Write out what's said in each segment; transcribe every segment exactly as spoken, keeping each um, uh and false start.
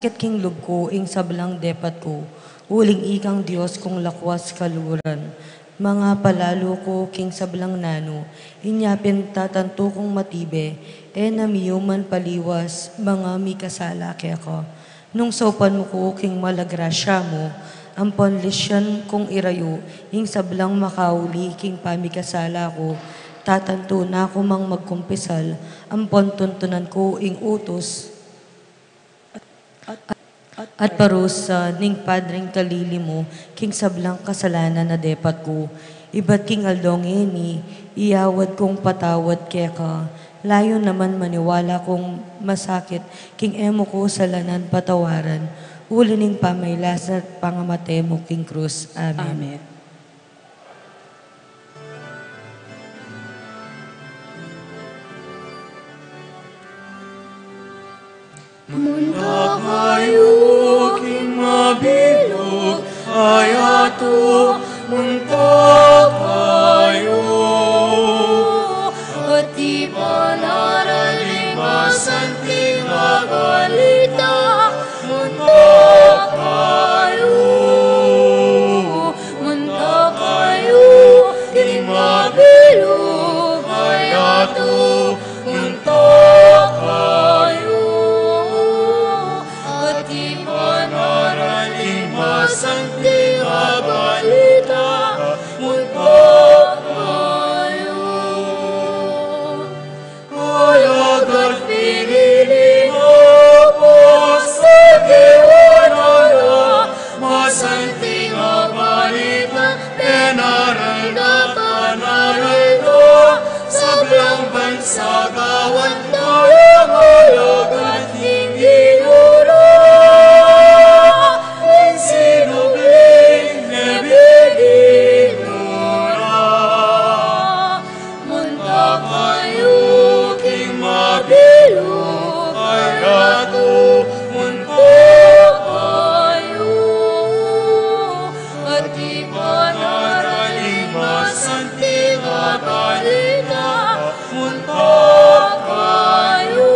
Masakit king lub ku ing sablang depat ku, uling ikang Dios kung lakwas kaluran. Mangapalalu ku king sablang nanu, inya pin tatantu kung matibe, e na miyuman paliwas, manga mikasala keka. Nung saupan mu ku king mala grasya mu, ampon lisyan kung irayu ing sablang makauli king pamikasala ku, tatantu na ku mang magkumpisal, ampon tuntunan ku ing utus at parusa ning padring kalili mu king sablang kasalanan a depat ku. Ibat king aldo ngeni, iawad kung patawad keka. Layu naman maniwala kung masakit king e mu ku salanan patawaran, uli ning pamailas at pangamate mu king krus. Amen. Amen. Munta kayu king mabilug a yatu, munta kayu. At ipanaralan ing masanting a balita, munta kayu. Munta kayu king mabilug a yatu, munta kayu. At ipanaralan ing masanting a balita, munta kayu. Alagad pinili na pa sa Dios, masanting a balita, panaral na, panaral na, sablang bansa gawan na, alagad king Ginu ra, ing sinubling mebie Ginu ra. Munta kayu king mabilug a yatu, munta kayu. At ipanaralan ing masanting a balita, munta kayu.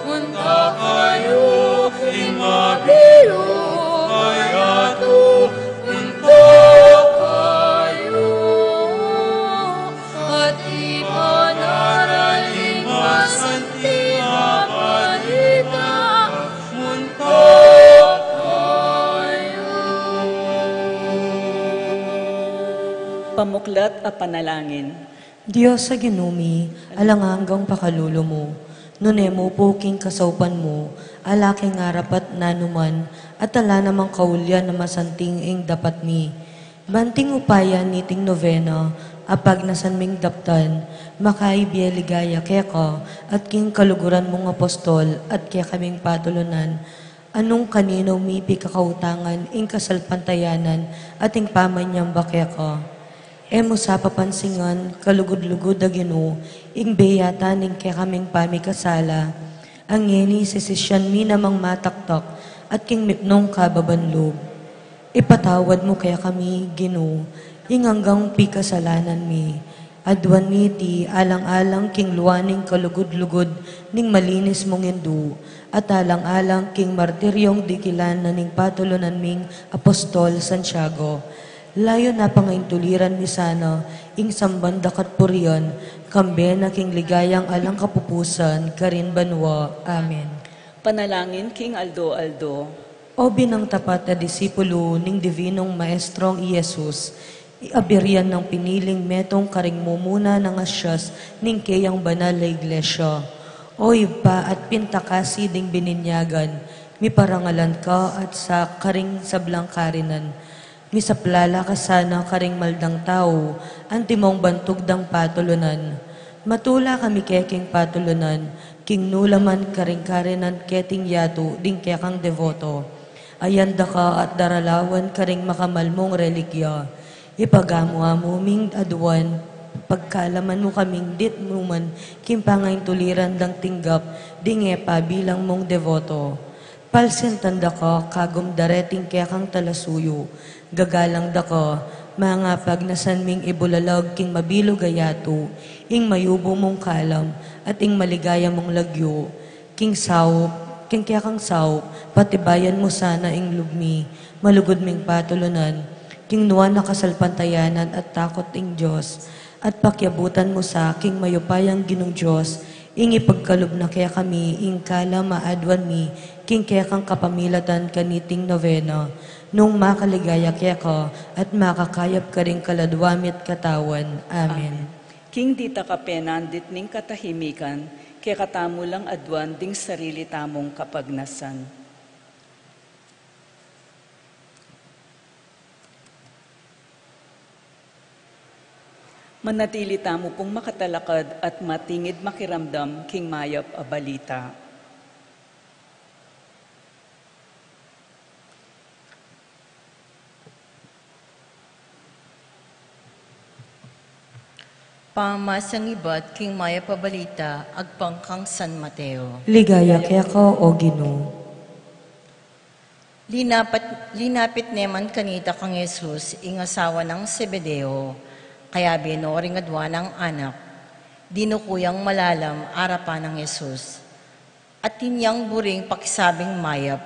Munta kayu king mabilug a yatu, munta kayu. At ipanaralan ing masanting a balita, munta kayu. Pamuklat a panalangin. Dios a Ginu mi, alang anggang pakalulu mu, nune mu pu king kasaupan mu, ala keng arapat nanuman, at ala namang kaulian a masanting ing dapat mi. Ban king upaya niting novena, a pagnasan ming daptan, makaibie ligaya keka, at king kaluguran mung apostol, at kekaming patulunan, a nung kaninu mi pikakautangan ing kasalpantayanan at ing pamanyamba keka. E mu sa papansingan, kalugud-lugud a Ginu, ing beyatan ning kekaming pamikasala, a ngeni sisisyan mi namang mataktak at king mipnung kababan lub. Ipatawad mu kekami, Ginu, ing anggang pikasalanan mi. Aduan niti alang-alang king lua ning kalugud-lugud ning malinis mung Indu, at alang-alang king martiryong dikilan na ning patulunan ming Apostol Santiago. Layu na pangaintuliran mi sana ing samban da ka at purian, kambe na king ligayang alang kapupusan, karin banua. Amen. Panalangin king aldo-aldo. O binang tapat a disipulu ning Divinong Maestrong i Jesus, abirian nang piniling metung karing mumuna nang asyas ning keyang banal a Iglesia. O Ibpa at pintakasi ding bininyagan, miparangalan ka at sa karing sablang karinan. Misaplala ka sana karing maldang tau, antimong bantug dang patulunan. Matula kami keking patulunan, king nu la man karing karinan keting yatu ding kekang deboto. Ayan da ka at daralawan karing makamal mung relikya. Ipagamu-amu ming aduan, pagkalaman mu kaming dit mu man king pangaintuliran dang tinggap ding e pabilang mung deboto. Palsintan da ka kagum dareting kekang talasuyu. Gagalang da ka, mangapagnasan ming ibulalag king mabilug a yatu ing mayubu mung kalam at ing maligaya mung lagyu, king saup King kekang saup, patibayan mu sana ing lub mi, malugud ming patulunan, king nuan a kasalpantayanan at takot ning Dios, at pakiabutan mu sa king mayupayang Ginung Dios, ing ipagkalub na kekami ing kalam a aduan mi king kekang kapamilatan kaniting novena, nung makaligaya keka at makakayap karing kaladua mi't katawan. Amen. Amen. King dita kapenandit ning katahimikan, kekatamu lang aduan ding sarili tamung kapagnasan. Manatili tamu pung makatalakad at matingid makiramdam king mayap a balita. Pamamasang ibat king mayap a balita agpang kang San Mateo. Ligaya keka, o Ginu. Linapit, linapit ne man kanita kang Jesus ing asawa nang Zebedeo, kayabe no ring adua nang anak. Dinuku yang malalam arapan nang Jesus. Atin yang buring pakisabing mayap.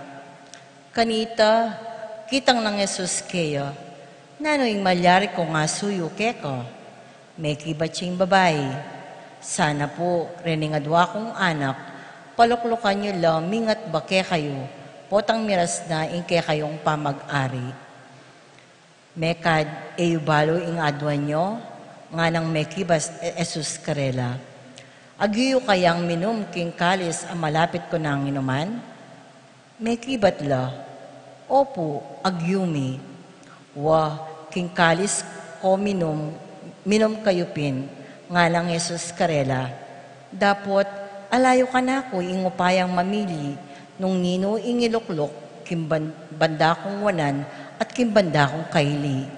Kanita, kitang nang Jesus keya, "Nanu ing malyari kung asuyu keka?" Mekibat ya ing babai, "Sana pu, rening adua kung anak, paluklukan yu la mingatba kekayu, potang miras na ing kekayung pamag-ari." "Mekad e yu balu ing aduan yu?" nganang mekibat Jesus karela. "Agyu yu kayang minum king kalis a malapit ko nang inuman?" Mekibat la, "Opu, agyu mi." "Wa, king kalis ko minum, minum kayu pin," nganang Jesus karela. "Dapot, ala yu kanaku ing upayang mamili nung ninu ing ilukluk king ban-, banda kung wanan at king banda kung kaili.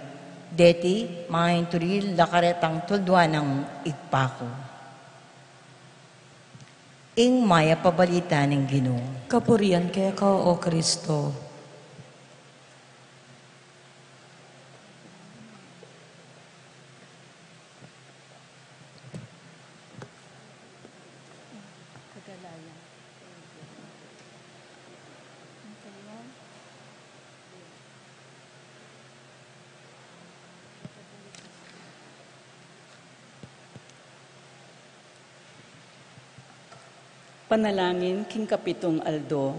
Deti, manginturi la karetang tulduan nang Ibpa ku." Ing mayap a balita ning Ginu. Kapurian keka, o Kristo. Panalangin king kapitung aldo.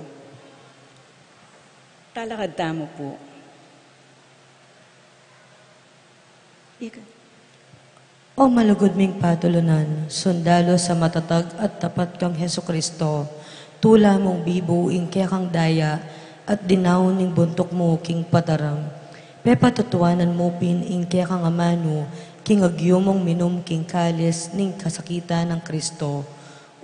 Talakad tamu pu. Ika- O malugud ming patulunan, sundalu sa matatag at tapat kang Jesucristo, tula mung bibu ing kekang daya at dinaun ing buntuk mu king padaram. Pepatutuanan mu pin ing kekang amanu king agyu mung minum king kalis ning kasakitan nang Kristo.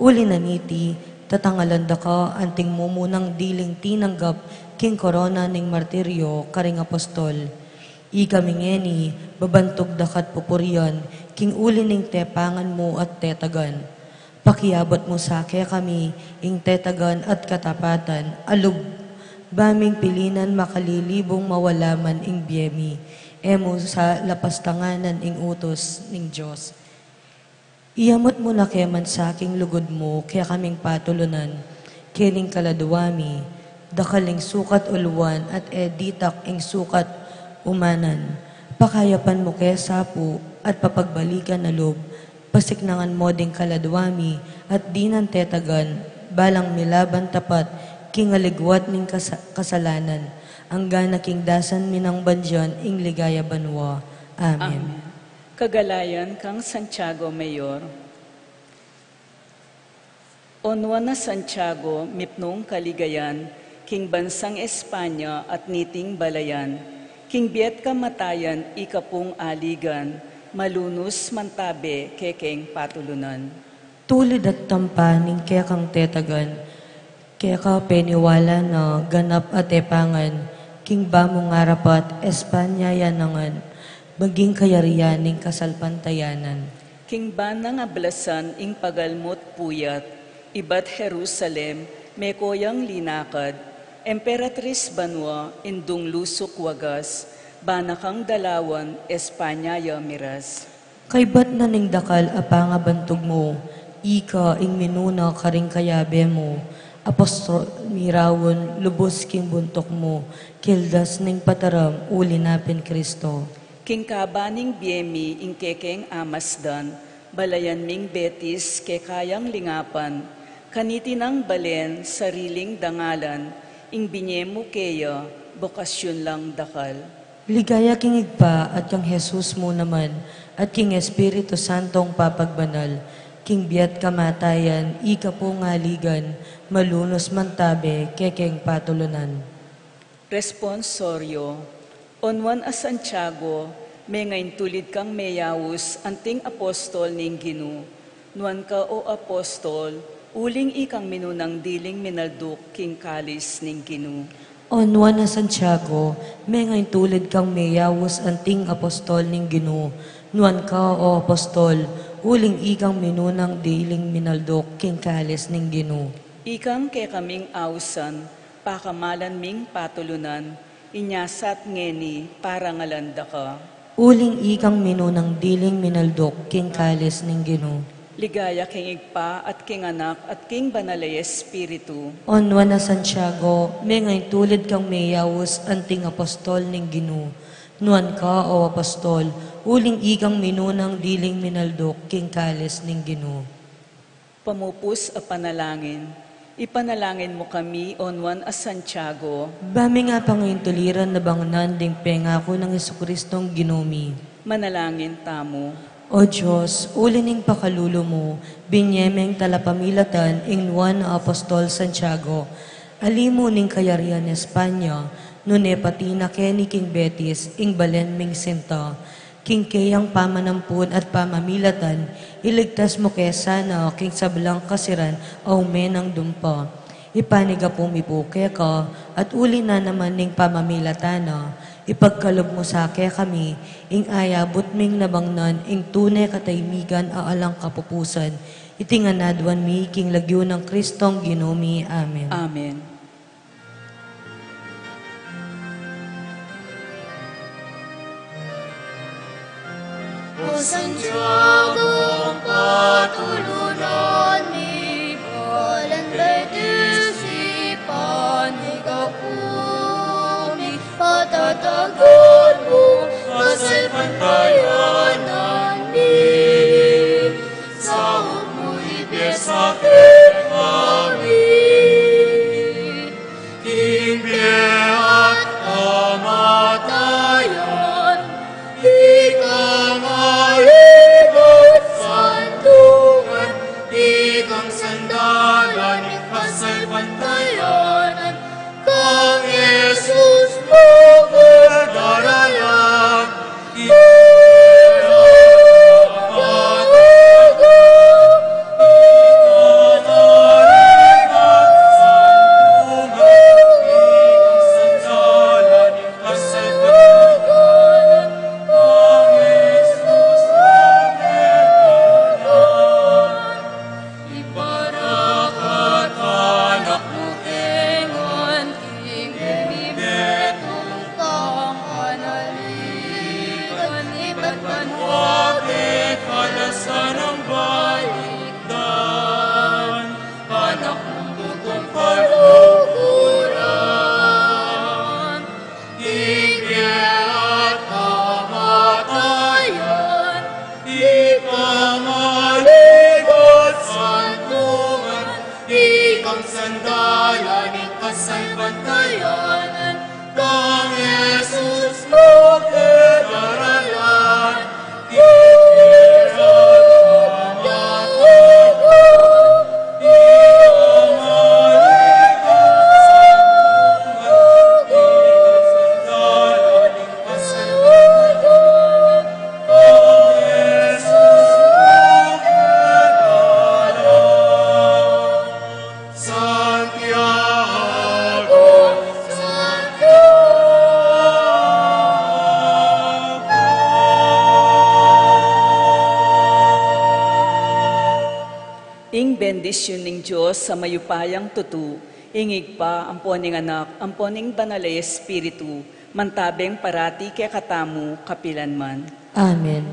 Uli na niti, tatangalan da ka anting mumunang diling tinanggap king korona ning martiryo karing apostol. Ikami ngeni, babantug da ka't pupurian king uli ning tepangan mu at tetagan. Pakiabot mu sa kekami ing tetagan at katapatan a lub, ba ming pilinan makalilibung mawala man ing bie mi, e mu sa lapastanganan ing utus ning Dios. Iyamut mu na ke man sa king lugud mu kekaming patulunan, kening kaladua mi, dakal ing sukat uluan at e ditak ing sukat umanan. Pakayapan mu ke sa pu at papagbalikan a lub, pasiknangan mu ding kaladua mi at dinan tetagan, balang milaban tapat king aligwat ning kasa-, kasalanan, anggana king dasan mi nang bandian ing ligaya banua. Amen. Amen. Kagalayan kang Santiago Mayor. O nuan a Santiago, mipnung kaligayan, king bansang Espanya at niting balayan, king bie't kamatayan ika pung aligan, malunus mantabe kekeng patulunan. Tulid at tampa ning kekang tetagan, keka peniwala na ganap a tepangan, king ba mung arapat Espanya ya nangan, maging kayarian ning kasalpantayanan. King ba nang ablasan ing pagalmu't puyat, ibat Jerusalem, meko yang linakad, Emperatris banua, indung lusuk wagas, ba na kang dalawan, Espanya ya miras. Kaybat na ning dakal a pangabantug mu, ika ing minuna karing kayabe mu, apostol, Miraun lubus king buntuk mu, kildas ning pataram uli na pin Kristo. King kaba ning bie mi ing kekeng amasdan, balayan ming Betis keka yang lingapan, kaniti nang balen sariling dangalan, ing binie mu keya bokasyun lang dakal. Ligaya king Ibpa at kang Jesus mu naman, at king Espiritu Santong papagbanal, king bie at kamatayan, ika pung aligan, malunus mantabe, kekeng patulunan. Responsorio. O Nuan a Santiago, mengaintulid kang meyaus anting apostol ning Ginu. Nuan ka, o apostol, uling ikang minunang diling minalduk king kalis ning Ginu. O Nuan a Santiago, mengaintulid kang meyaus anting apostol ning Ginu. Nuan ka, o apostol, uling ikang minunang diling minalduk king kalis ning Ginu. Ikang kekaming ausan, pakamalan ming patulunan, inya sat ngeni parangalan da ka. Uling ikang minunang diling minalduk king kalis ning Ginu. Ligaya king Ibpa at king Anak at king Banal a Espiritu. O Nuan a Santiago, mengaintulid kang meyaus anting apostol ning Ginu. Nuan ka, o apostol, uling ikang minunang diling minalduk king kalis ning Ginu. Pamupus a panalangin. Ipanalangin mu kami, o Nuan a Santiago. Ba mi nga pangaintuliran na bangnan ding pengaku nang Jesucristong Ginu mi. Manalangin tamu. O Dios, uli ning pakalulu mu, binie meng talapamilatan ing Nuan a Apostol Santiago, ali mu ning kayarian Espanya, nune pati na keni king Betis, ing balen ming sinta. King keyang pamanampun at pamamilatan, iligtas mu ke sana king sablang kasiran a ume nang dumpa. Ipanigapu mi pu keka, at uli na naman ning pamamilatan na, ipagkalub mu sa kekami, ing ayabut ming nabangnan ing tune kataymigan a alang kapupusan, iti ngan aduan mi king lagyu nang Kristong Ginu mi. Amen. Amen. O Santiago, patulunan mi, balen Betis ipanigapu mi, patatagan mu kasalpantayanan mi. Saup mu ibie sa kekami ing bie at kamatayan, ikang aligat santungan, ikang sandalan ning kasalpantayanan, kang Jesus mu kadaralan. Iparakat anak mu ke ngan king metung kang panaligan, ibat banua ke kalasan nang balikdan, anak mung tutung kaluguran. Ing bie at kamatayan, ikang aligat santungan, ikang sandalan ning kasalpantayanan, kang Jesus mu kadaralan. Santiago, Santiago. Ing bendisyun ning Dios a mayupayang tutu, ing Ibpa, ampo ning Anak, ampo ning Banal a Espiritu, mantabeng parati kekatamu kapilanman. Amen.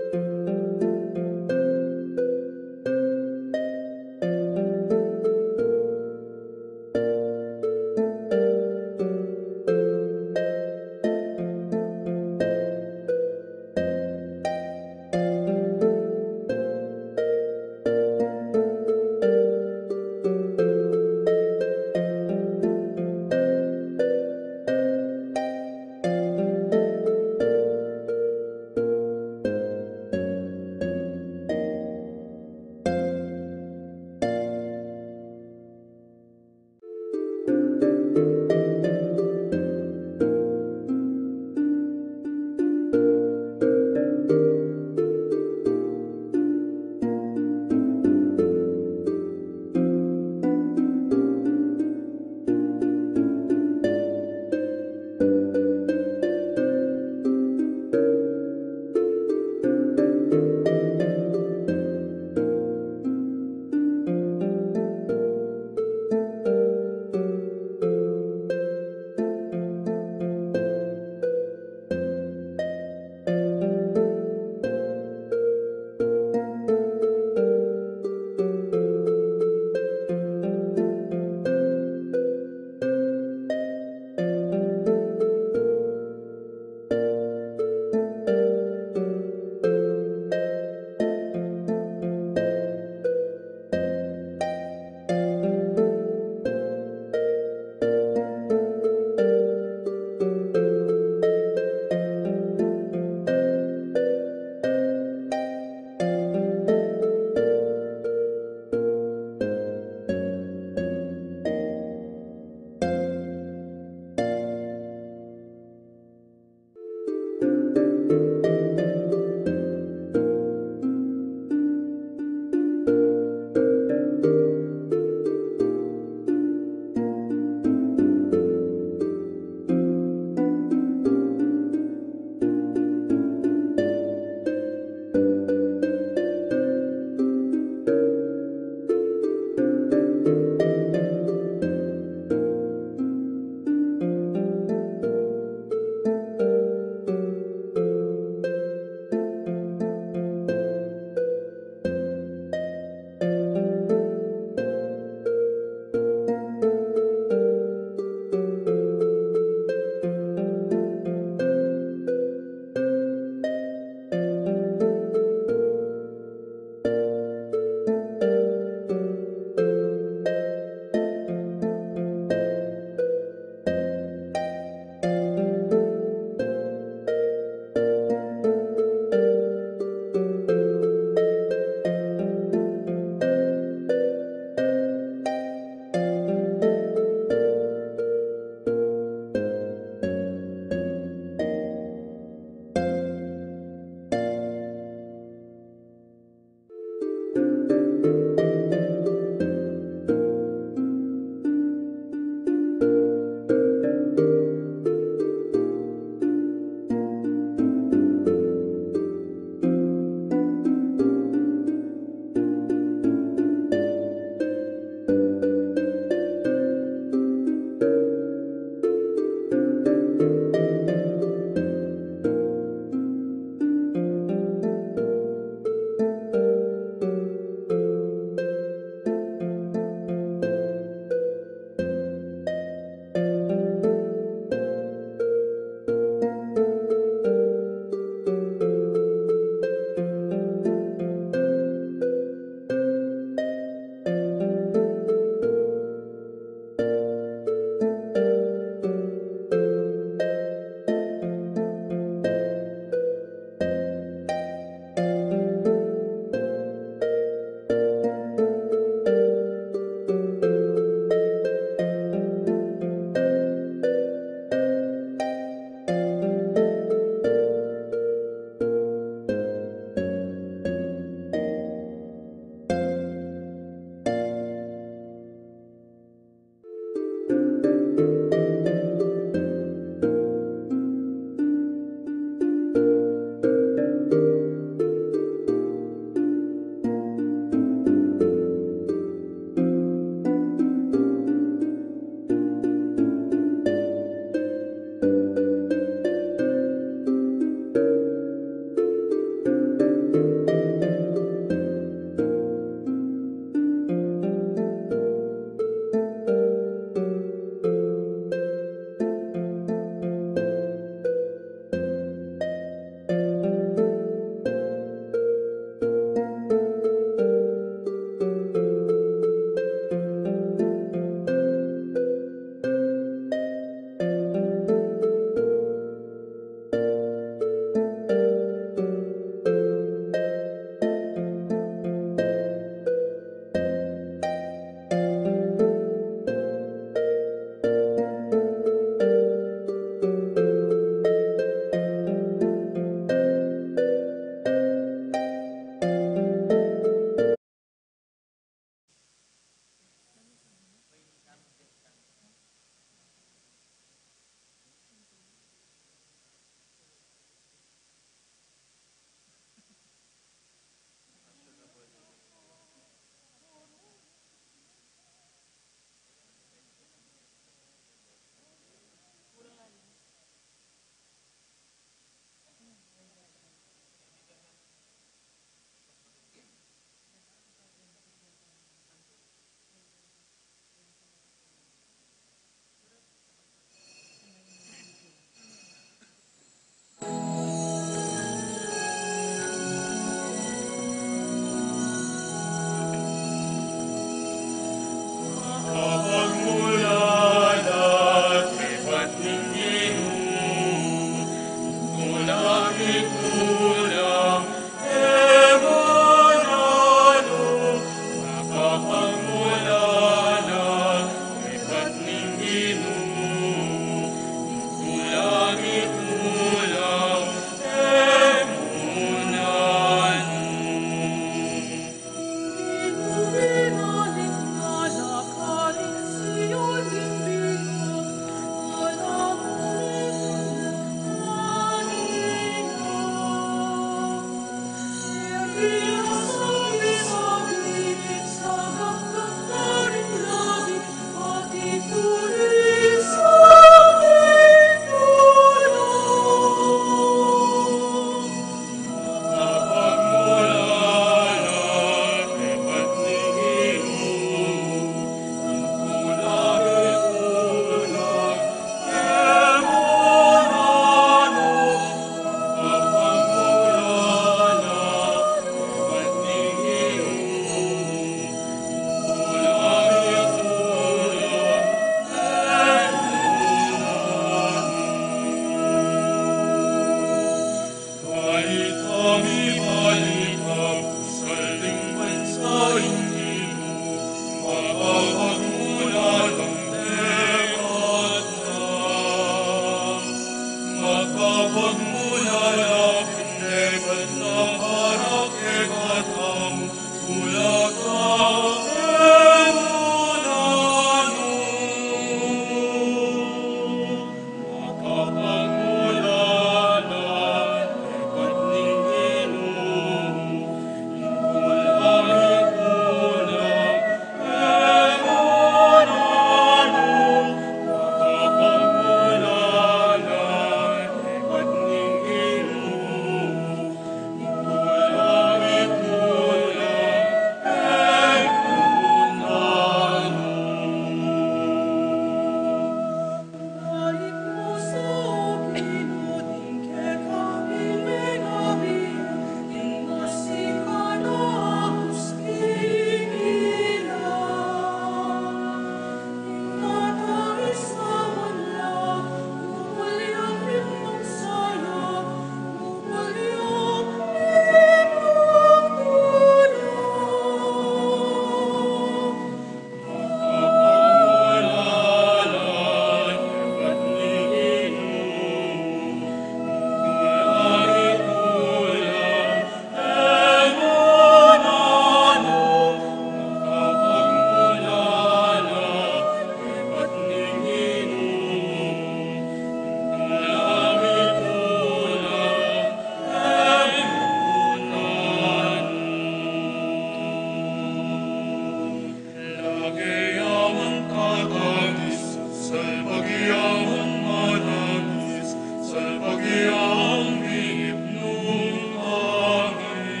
Lage yang kakanis, salpag yang manangis, salpag yang mipnung angis.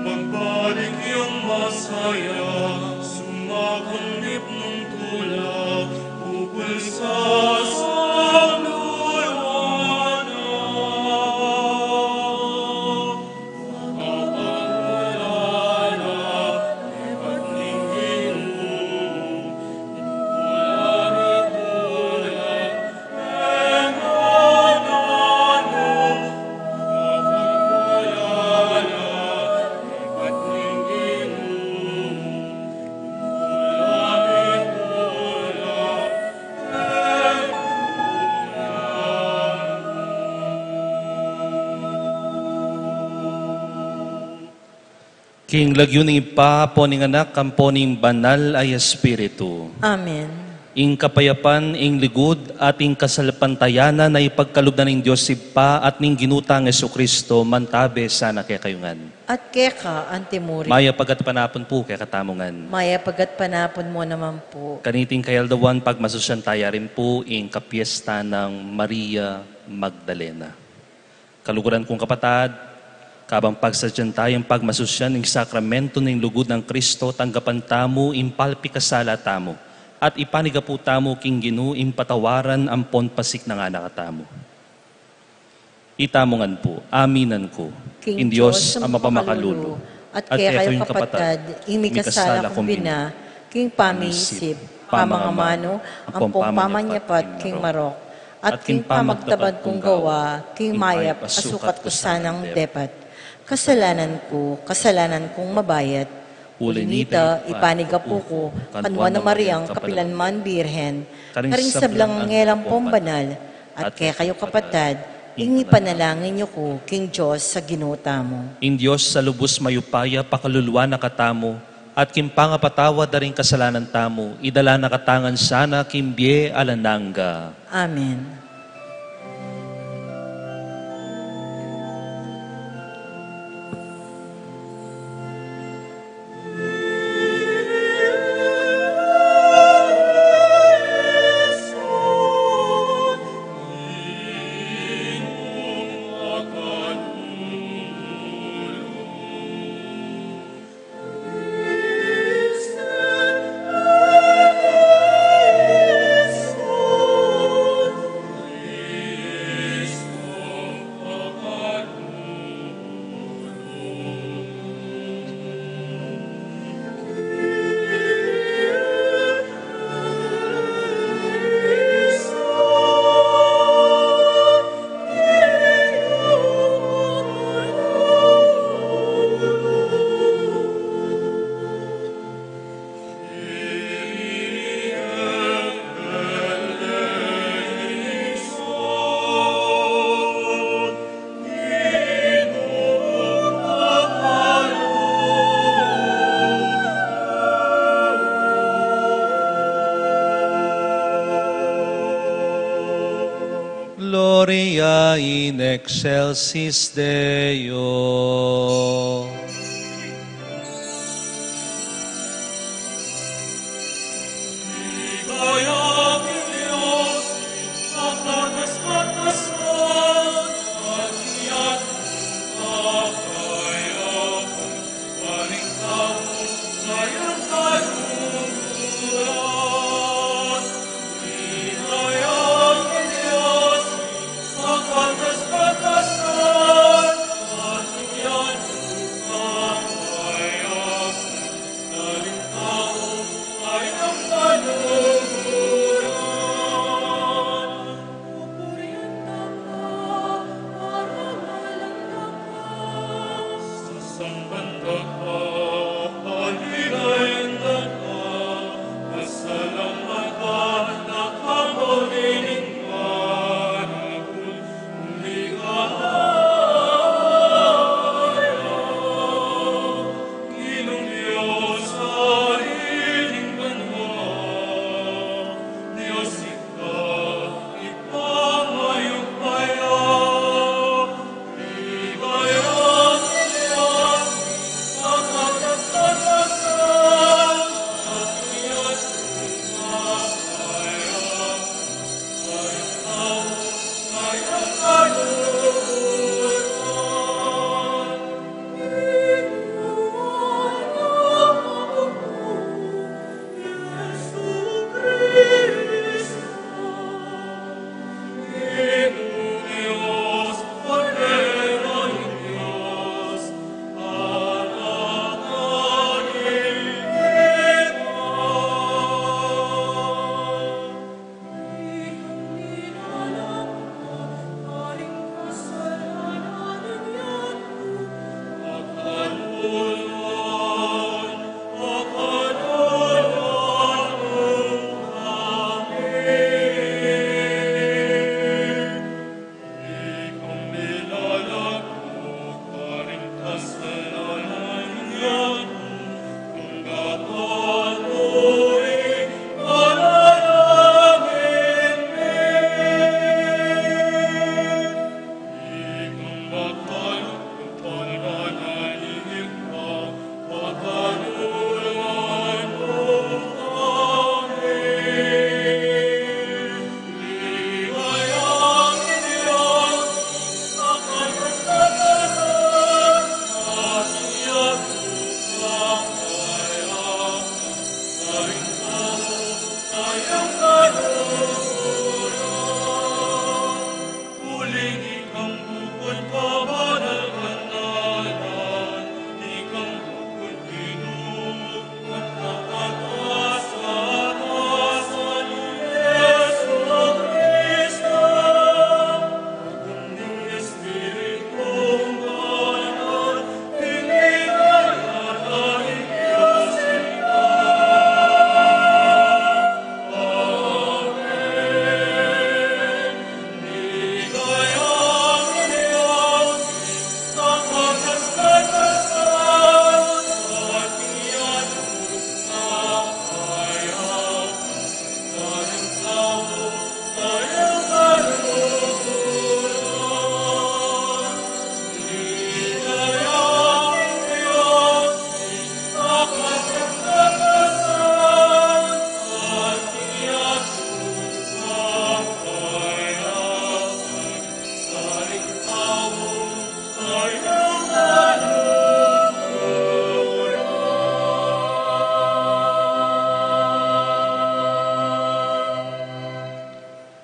Magbalik yang masaya, sumakang mipnung tula, pupulsa sa luwanan. King lagyu ning Ibpa, ampo ning Anak, ampo ning Banal a Espiritu. Amen. Ing kapayapan, ing ligud, at ing kasalpantayanan a ipagkalub na ning Dios Ibpa at ning Ginu tang Jesucristo, mantabe sana kekayu ngan. At keka antimurin. Mayap a gatpanapun pu kekatamu ngan. Mayap a gatpanapun mu naman pu. Kaniting kayaldawan, pagmasusyan taya rin pu ing kapiesta nang Maria Magdalena. Kaluguran kung kapatad, kabang pagsadyan taya ing pagmasusyan ing sakramentu ning lugud nang Kristo, tanggapan tamu ing palpikasala tamu, at ipanigapu tamu king Ginu ing patawaran ampon pasiknangan na katamu. Itamu ngan pu, aminan ku, king Dios a mapamakalulu, at kekayu ring kapatad, ing mikasala kung bina, king pamisip, pamangamanu, ampong pamanyapat king marok, at king pamagtabad kung gawa, king mayap a sukat ku sanang depat. Kasalanan ku, kasalanan kung mabayat. Uli nita, ipanigapu ku kang Nuan a Mariang kapilanman Birhen, karing sablang anghel ampong banal, at kekayu kapatad, ing ipanalangin yu ku king Dios a Ginu tamu. Ing Dios a lubus mayupaya pakaluluan na katamu, at king pangapatawad da ring kasalanan tamu, idala na katamu ngan sana king bie alang angga. Amen. Gloria in excelsis Deo.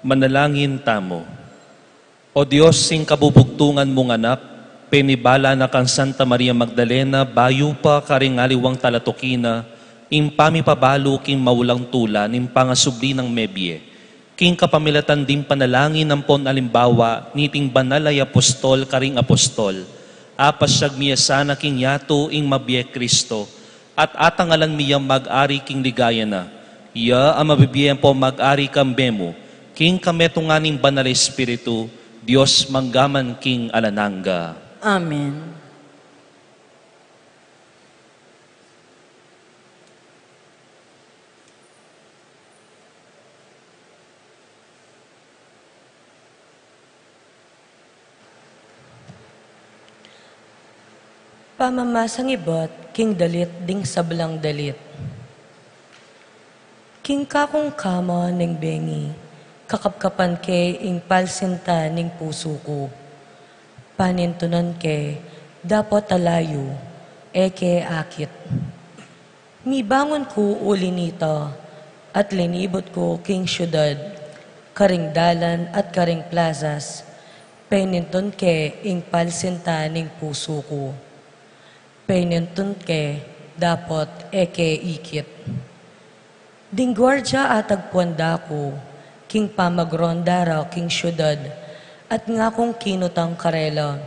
Manalangin tamu. O Dios, ing kabubugtungan mung Anak, penibala na kang Santa Maria Magdalena, bayu pa karing aliwang talatuki na, ing pamipabalu king maulang tula ning pangasubli nang mebie. King kapamilatan ding panalangin ampon alimbawa niting banal a apostol karing apostol, apasyag mi ya sana king yatu ing mabie Kristo, at atangalan mi yang mag-ari king ligaya na. Iya a mabibie ampon mag-ari kambe mu, king kametungan ning Banal a Espiritu, Dios, mangga man king alang angga. Amen. Pamamasang ibat king dalit ding sablang dalit. King kakung kama neng bengi, kakapkapan ke ing palsinta ning pusu ku. Panintunan ke, dapot alayu, e ke akit. Mibangun ku uli nita, at linibut ku king siudad, karing dalan at karing plazas, penintun ke ing palsinta ning pusu ku. Penintun ke, dapot e ke ikit. Ding guardia atagpuan da ku, king pamagronda ra king siudad, at ngakung kinutang karela,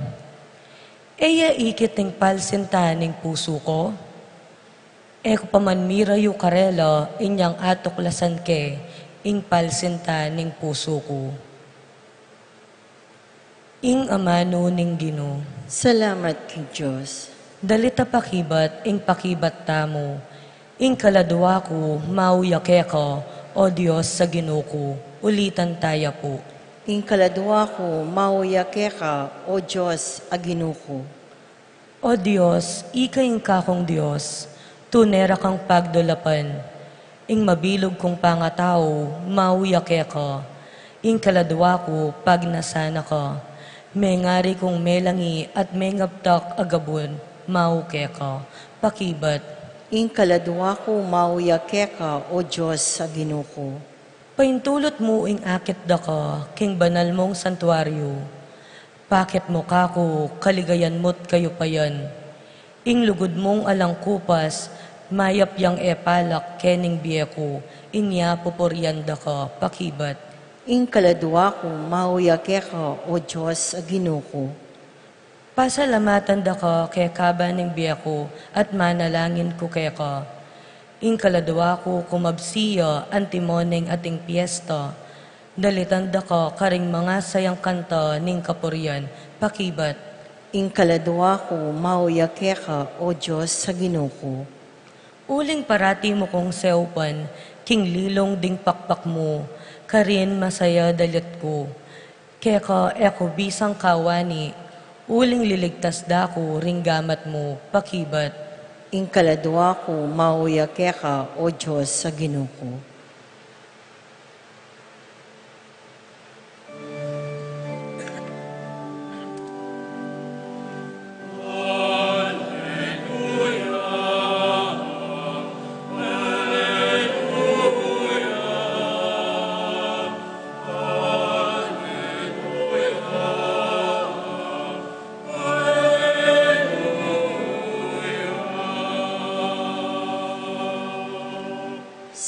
e ya ikit ing palsinta ning pusu ku? E ku pa man mirayu karela inyang atuklasan ke ing palsinta ning pusu ku. Ing amanu ning Ginu. Salamat king Dios. Dalit a pakibat ing pakibat tamu. Ing kaladua ku, mau ya keka, O Dios a Ginu ku. Ulitan taya pu. Ing kaladua ku, mau ya keka, O Dios a Ginu ku. O Dios, ika ing kakung Dios, tune ra kang pagdulapan. Ing mabilug kung pangatau, mau ya keka. Ing kaladua ku, pagnasan na ka. Mengari kung melangi at mengabtak a gabun, mau keka. Pakibat. Ing kaladua ku, mau ya keka, O Dios a Ginu ku. Paintulut mu ing akit da ka, king banal mung santuaryu. Pakit mu kaku, kaligayan mu't kayupayan. Ing lugud mung alang kupas, mayap yang e palak kening bie ku, inya pupurian da ka, pakibat. Ing kaladua ku, mau ya keka, O Dios a Ginu ku. Pasalamatan da ka kekaba ning bie ku, at manalangin ku keka. Ing kaladua ku, kumabsi ya antimo ning ating piesta. Dalitan da ka karing mangasayang kanta ning kapurian, pakibat. Ing kaladua ku, mau ya keka, O Dios a Ginu ku. Uling parati mu kung seupan, king lilung ding pakpak mu, karin masaya dalit ku. Keka e ku bisang kawani, uling liligtas da ku ring gamat mu, pakibat. Ing kaladua ku, mau ya keka, O Dios a Ginu ku.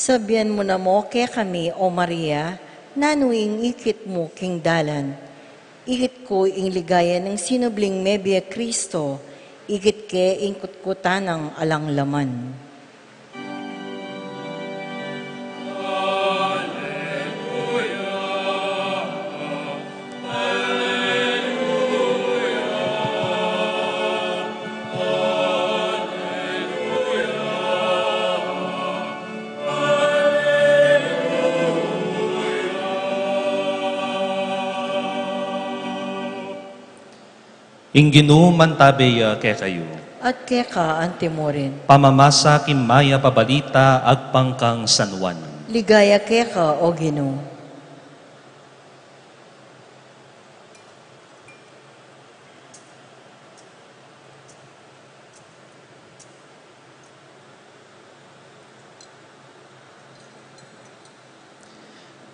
Sabian mu na mu kekami, O Maria, nanu ing ikit mu king dalan. Ikit ku ing ligaya ning sinubling mebie Kristo, ikit ke ing kutkutan nang alang laman. Ing Ginu mantabe ya kekayu. At keka antimurin. Pamamasa king mayap a balita agpang kang San Juan. Ligaya keka, O Ginu.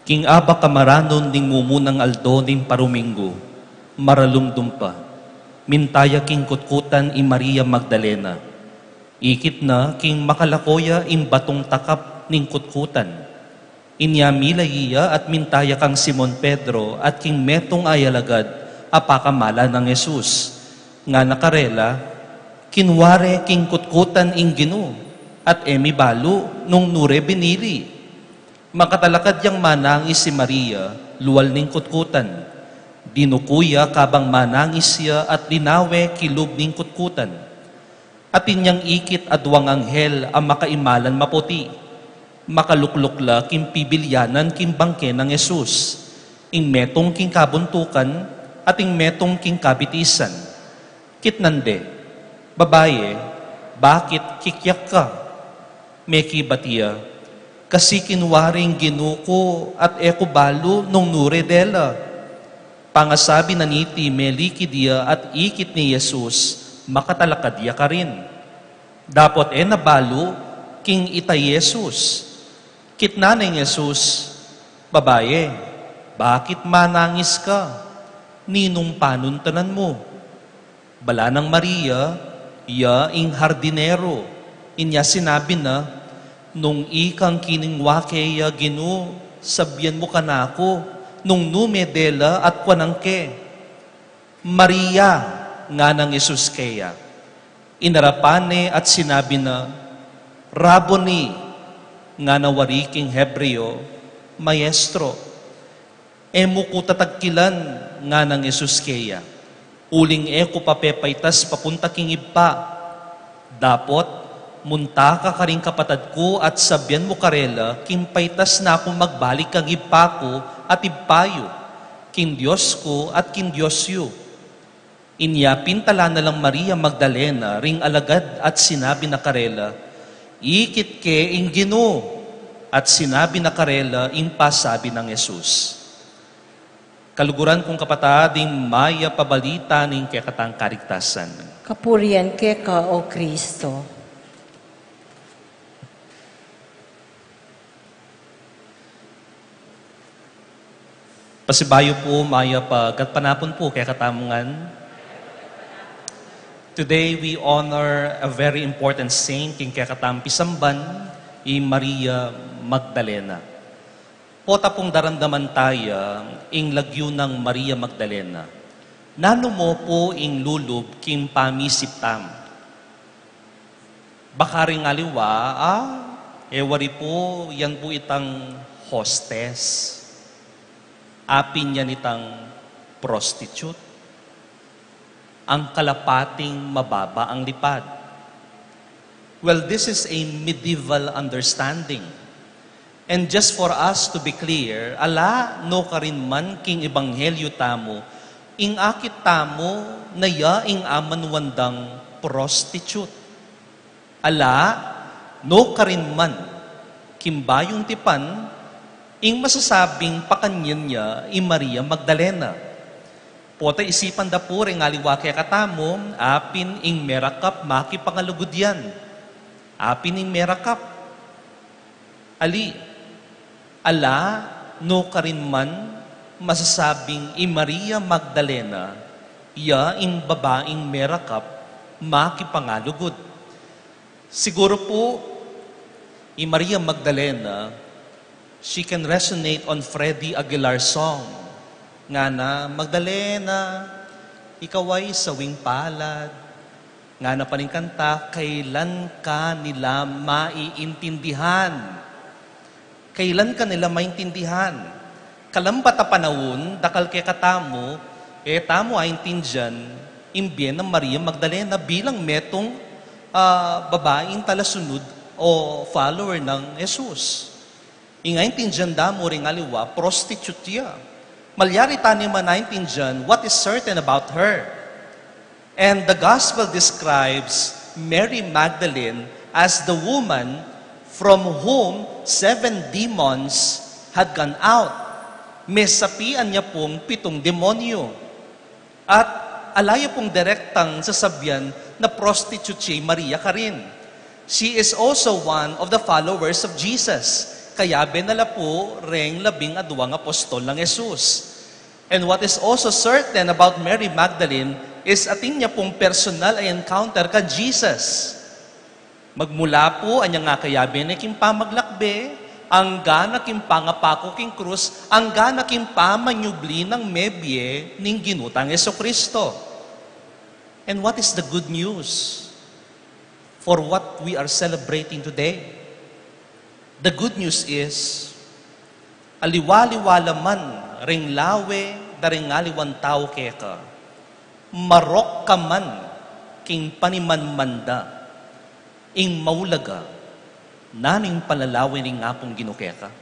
King abak a maranun ning mumunang aldo ning paruminggu, maralumdum pa, minta ya king kutkutan i Maria Magdalena. Ikit na king makalako ya ing batung takap ning kutkutan. Inya milayi ya at minta ya kang Simon Pedro at king metung a alagad a pakamalan nang Jesus. Ngana karela, kinua re king kutkutan ing Ginu, at e mi balu nung nu re binili. Makatalakad yang manangis i Maria lual ning kutkutan. Dinuku ya kabang manangis ya at linawe kilub ning kutkutan. Atin yang ikit aduang anghel a makaimalan maputi, makalukluk la king pibilyanan king bangke nang Jesus, ing metung king kabuntukan at ing metung king kabitisan. Kitnan de, "Babaye, bakit kikyak ka?" Mekibat ya, "Kasi kinua ring Ginu ku at e ku balu nung nure dela." Pangasabi na niti, melikid ya at ikit ne i Jesus, makatalakad ya karin. Dapot e na balu king ita i Jesus. Kitnan neng Jesus, "Babaye, bakit manangis ka? Ninung panuntunan mu?" Bala nang Maria, iya ing hardinero. Inya sinabi na, "Nung ikang kiningwa ke ya, Ginu, sabian mu kanaku nung nu me dela at kuanan ke." "Maria!" nganang Jesus keya. Inarapan ne at sinabi na, "Rabboni!" ngana wari king Hebreo, "Maestro." "E mu ku tatagkilan," nganang Jesus keya, "uling e ku pa pepaitas papunta king Ibpa. Dapot, munta ka karing kapatad ku at sabian mu karela king paitas na kung magbalik kang Ibpa ku at Ibpa yu, king Dios ku at king Dios yu." Inya pintalan na lang Maria Magdalena ring alagad at sinabi na karela, "Ikit ke ing Ginu," at sinabi na karela ing pasabi nang Jesus. Kaluguran kung kapatad, ing mayap a balita ning kekatang kaligtasan. Kapurian keka, O Kristo. Pasibayu pu, mayap a gatpanapun pu kekatamu ngan. Today we honor a very important saint king kekatamung pisamban, i Maria Magdalena. Pota pung daramdaman taya ing lagyu nang Maria Magdalena. Nanu mu pu ing lulub king pamisip tamu? Baka ring aliwa, ah, e wari pu, yan pu itang hostess. Apin yan itang prostitute. Ang kalapating mababa ang lipad. Well, this is a medieval understanding. And just for us to be clear, ala no karin man king ebanghelyo tamu, ing akit tamu na ya ing amanuan dang prostitute. Ala no karin man king Bayung Tipan, ing masasabing pakanyan ya i Maria Magdalena. Pota isipan da pu ring aliwa kekatamu, apin ing merakap makipangalugud yan. Apin ing merakap. Ali, ala no karin man masasabing i Maria Magdalena, ya ing babaing merakap makipangalugud. Siguru pu, i Maria Magdalena, she can resonate on Freddy Aguilar's song. Ngana, "Magdalena, ikaw ay sawing palad." Ngana pa ning kanta, kailan ka nila maiintindihan? Kailan ka nila maintindihan? Kalambat a panaun, dakal kekatamu, e tamu aintindian ing bie nang Maria Magdalena bilang metung, ah, babaing talasunud o follower nang Jesus. Ing aintindian da mu ring aliwa, prostitute ya. Malyari tani man aintindian what is certain about her. And the gospel describes Mary Magdalene as the woman from whom seven demons had gone out. Mesapian ya pung pitung demonyo. At ala ya pung direktang sasabian na prostitute si Maria karin. She is also one of the followers of Jesus. Kayabe na la pu reng labing aduang apostol nang Jesus. And what is also certain about Mary Magdalene is atin ya pung personal a encounter kan Jesus. Magmula pu anyang akayabe ne king pamaglakbe, angga na king pangapaku king krus, angga na king pamanyubli nang mebie ning Ginu tang Jesucristo. And what is the good news for what we are celebrating today? The good news is, aliwa-liwa la man ring lawe da ring aliwang tau keka, marok ka man king panimanman da, ing maulaga, nanu ing palalawe ning Apung Ginu keka?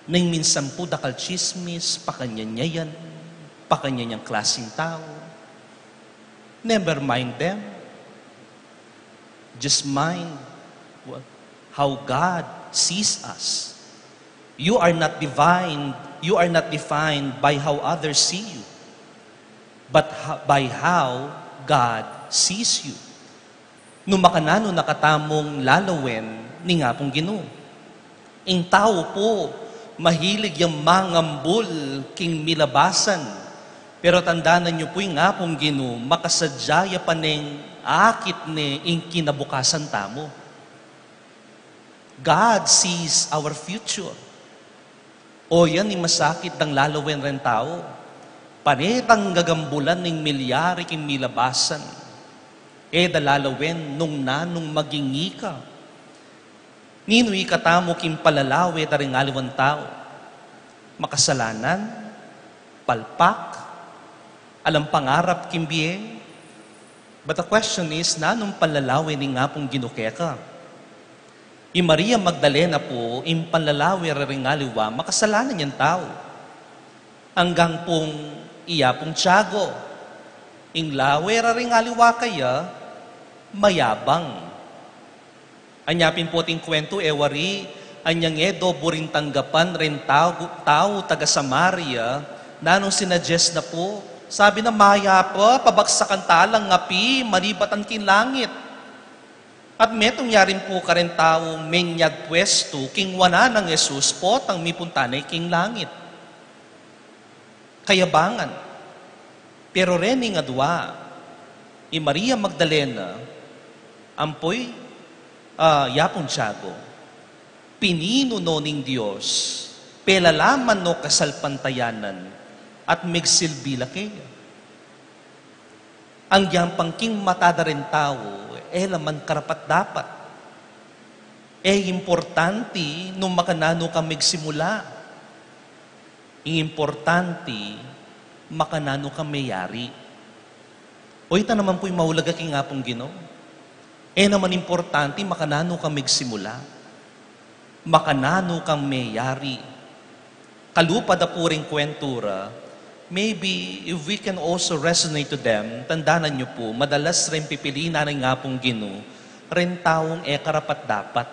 Neng minsan pu dakal tsismis, pakanyan ya yan, pakanyan yang klasing tau. Never mind them. Just mind what, how God sees us. You are not divine, you are not defined by how others see you, but ho-, by how God sees you. Nung makananu na katamung lalawen ning Apung Ginu. Ing tau pu, mahilig yang mangambul king milabasan. Pero tandanan yu pu, ing Apung Ginu, makasadya ya pa neng akit ne ing kinabukasan tamu. God sees our future. O yan ing masakit dang lalawen reng tau. Pane dang gagambulan ning milyari king milabasan. E da lalawen nung nanung maging ika. Ninu ika tamu king palalawe da ring aliwang tau? Makasalanan, palpak, alang pangarap king bie. But the question is, nanung panlalawe ning Apung Ginu keka? I Maria Magdalena pu, ing panlalawe ra ring aliwa, makasalanan yang tau. Anggang pung i Apung Tiago, ing lawe ra ring aliwa kaya, mayabang. Anya pin pu ating kwentu, e wari, anyang e do buring tanggapan reng tau, tau taga Samaria, nanung sinuggest na pu, sabi na, mayap, pabagsakan ta lang api, malibatan king langit. At metung ya rin pu kareng taung menyag pwestu king wanan nang Jesus, potang mipunta ne king langit. Kayabangan. Pero rening adwa, i Maria Magdalena, ampo i, ah, i Apung Tiago, pininu no ning Dios, pelalaman no kasalpantayanan, at megsilbi la keya. Anggiyang pang king mata da ring tau, e la man karapat-dapat. E importanti nung makananu kang megsimula. Ing importanti, makananu kang meyari. O ita naman pu'y maulaga king Apung Ginu. E naman importanti makananu kang megsimula. Makananu kang meyari. Kalupa da pu ring kwentura, maybe if we can also resonate to them, tandanan yu pu, madalas ring pipilian ning Apung Ginu, ring taung e karapat-dapat.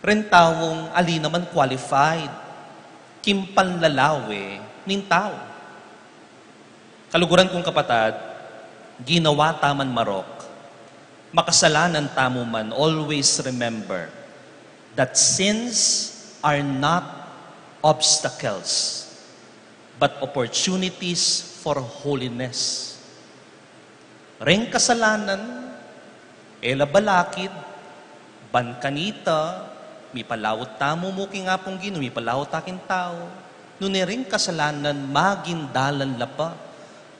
Ring taung ali naman qualified king panlalawe ning tau. Kaluguran kung kapatad, ginawa ta man marok, makasalanan tamu man, always remember that sins are not obstacles, but opportunities for holiness. Ring kasalanan, e la balakid, ban kanita, mipalaut tamu mu king Apung Ginu, mipalaut ta king tau. Nune ring kasalanan, maging dalan la pa,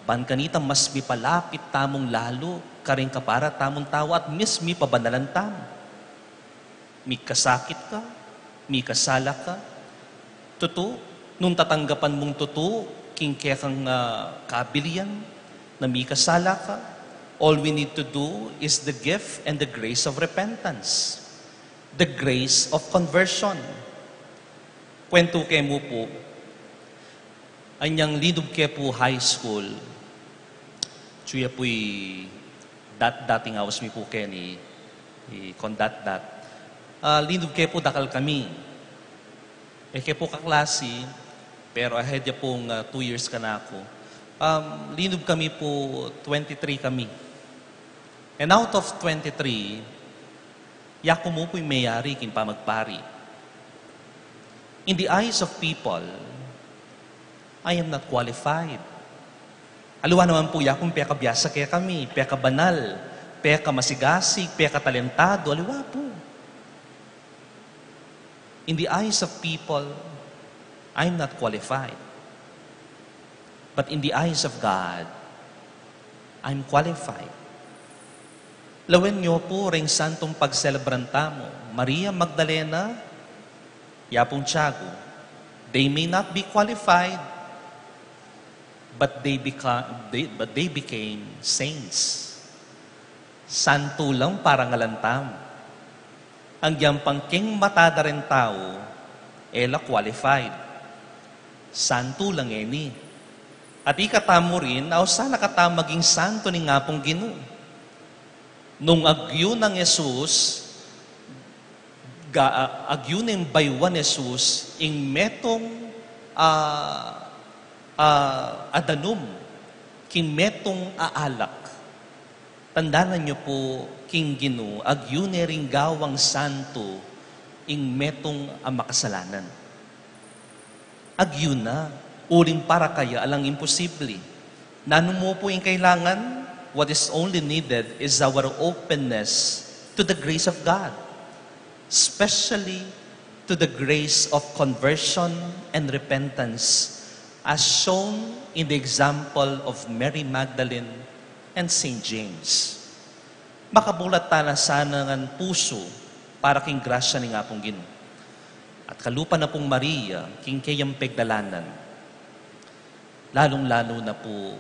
ban kanita mas mipalapit tamung lalu karing kapara tamung tau at mas mipabanalan tamu. Mikasakit ka, mikasala ka. Tutu, nung tatanggapan mung tutu king kekang, ah, kabilian na mikasala ka, all we need to do is the gift and the grace of repentance, the grace of conversion. Kwentu ke mu pu, anyang linub ke pu high school, atsu ya pu'y dat-, dating aus mi pu keni, i kondat-dat. Ah, linub ke pu dakal kami. E ke pu kaklasi, pero ahead ya pung, ah, two years kanaku. Um, linub kami pu twenty-three kami. And out of twenty-three, yaku mu pu'y meyari king pamagpari. In the eyes of people, I am not qualified. Aliwa naman pu yakung pekabiasa kekami, pekabanal, pekamasigasig, pekatalentado, aliwa pu. In the eyes of people, I'm not qualified. But in the eyes of God, I'm qualified. Lawen yu pu ring santung pagselebran tamu, Maria Magdalena, i Apung Tiago. They may not be qualified, but they beca-, they, but they became saints. Santu lang parangalan tamu. Anggiyang pang king mata da ring tau, e la qualified. Santu lang ngeni. At ikatamu rin, au sana katamu maging santo ning Apung Ginu. Nung agyu nang Jesus, ga, agyu neng baywan Jesus, ing metung, ah, ah, a danum, king metung a alak. Tandanan yu pu, king Ginu, agyu ne ring gawang santo, ing metung a makasalanan. Agyu na, uling para kaya alang imposible. Nanu mu pu ing kailangan? What is only needed is our openness to the grace of God, especially to the grace of conversion and repentance, as shown in the example of Mary Magdalene and Saint James. Makabulat tana sana ngan pusu para king grasya ning Apung Ginu. At kalupa na pung Maria, king keyang pagdalanan. Lalung-lalu na pu,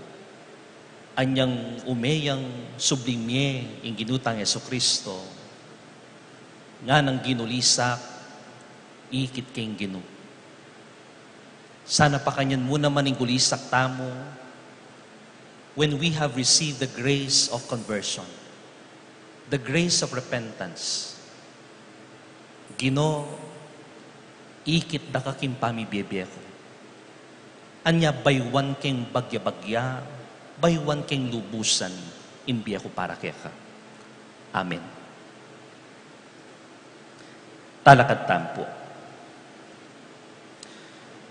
anyang umeyang subling mie ing Ginu tang Jesucristo, nganang ginulisak, ikit king Ginu. Sana pakanyan mu naman ing gulisak tamu when we have received the grace of conversion, the grace of repentance. Ginu, ikit da ka king pamibie-bie ku. Anya baywan keng bagya-bagya, baywan keng lubusan ing bie ku para keka. Amen. Talakad tamu pu.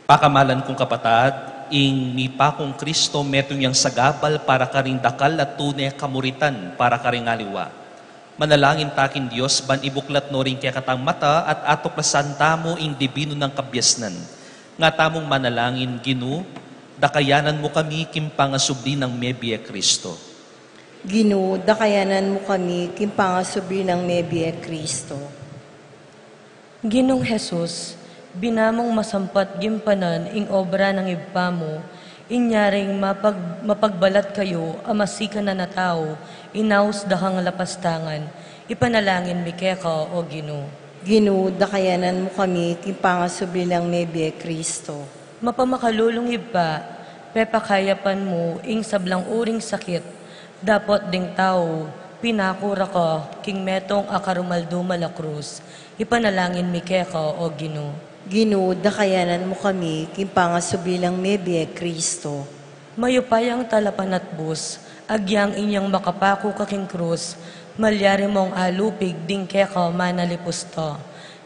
Pakamalan kung kapatad, ing mipakung Kristo metung yang sagabal para karing dakal at tune kamuritan para karing aliwa. Manalangin ta king Dios ban ibuklat no ring kekatang mata at atuklasan tamu ing dibinu nang kabiasnan. Nga tamung manalangin, Ginu, dakayanan mu kami king pangasubli nang mebie Kristo. Ginu, dakayanan mu kami king pangasubli nang mebie Kristo. Ginung Jesus, bina mung masampat gimpanan ing obra nang Ibpa mu, inya ring mapag-, mapagbalat kayu a masikanan a tau, inaus da kang lapastangan, ipanalangin mi keka, o Ginu. Ginu, dakayanan mu kami king pangasubli nang mebie Kristo. Mapamakalulung Ibpa, pepakayapan mu ing sablang uring sakit, dapot ding tau, pinaku ra ka king metung a karumal-dumal a krus, ipanalangin mi keka, o Ginu. Ginu, dakayanan mu kami king pangasubli nang mebie Kristo. Mayupayang talapanatbus, agyang inyang makapaku ka king krus, malyari mung alupig ding keka manalipusta.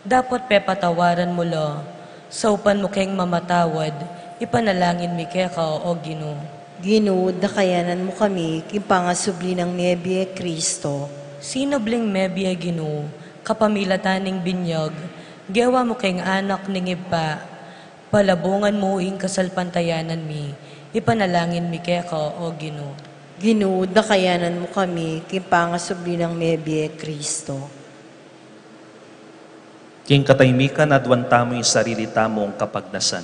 Dapot pepatawaran mu la, saupan mu keng mamatawad, ipanalangin mi keka, o Ginu. Ginu, dakayanan mu kami king pangasubli nang mebie Kristo. Sinubling mebie, Ginu, kapamilatan ning binyag, gewa mu keng anak ning Ibpa, palabungan mu ing kasalpantayanan mi, ipanalangin mi keka, o Ginu. Ginu, dakayanan mu kami king pangasubli nang mebie Kristo. King katahimikan, aduan tamu ing sarili tamung kapagnasan.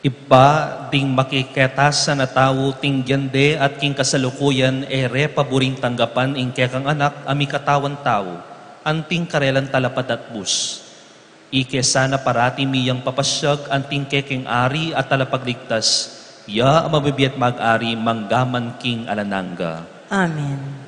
Ibpa, ding makiketasan a tau, tinggian de at king kasalukuyan e re paburing tanggapan ing kekang Anak a mikatawan tau, anting karelang talapadatbus. Ike sana parati mi yang papasyag anting kekeng Ari at Talapagligtas, ya a mabibie at mag-ari mangga man king alang angga. Amen.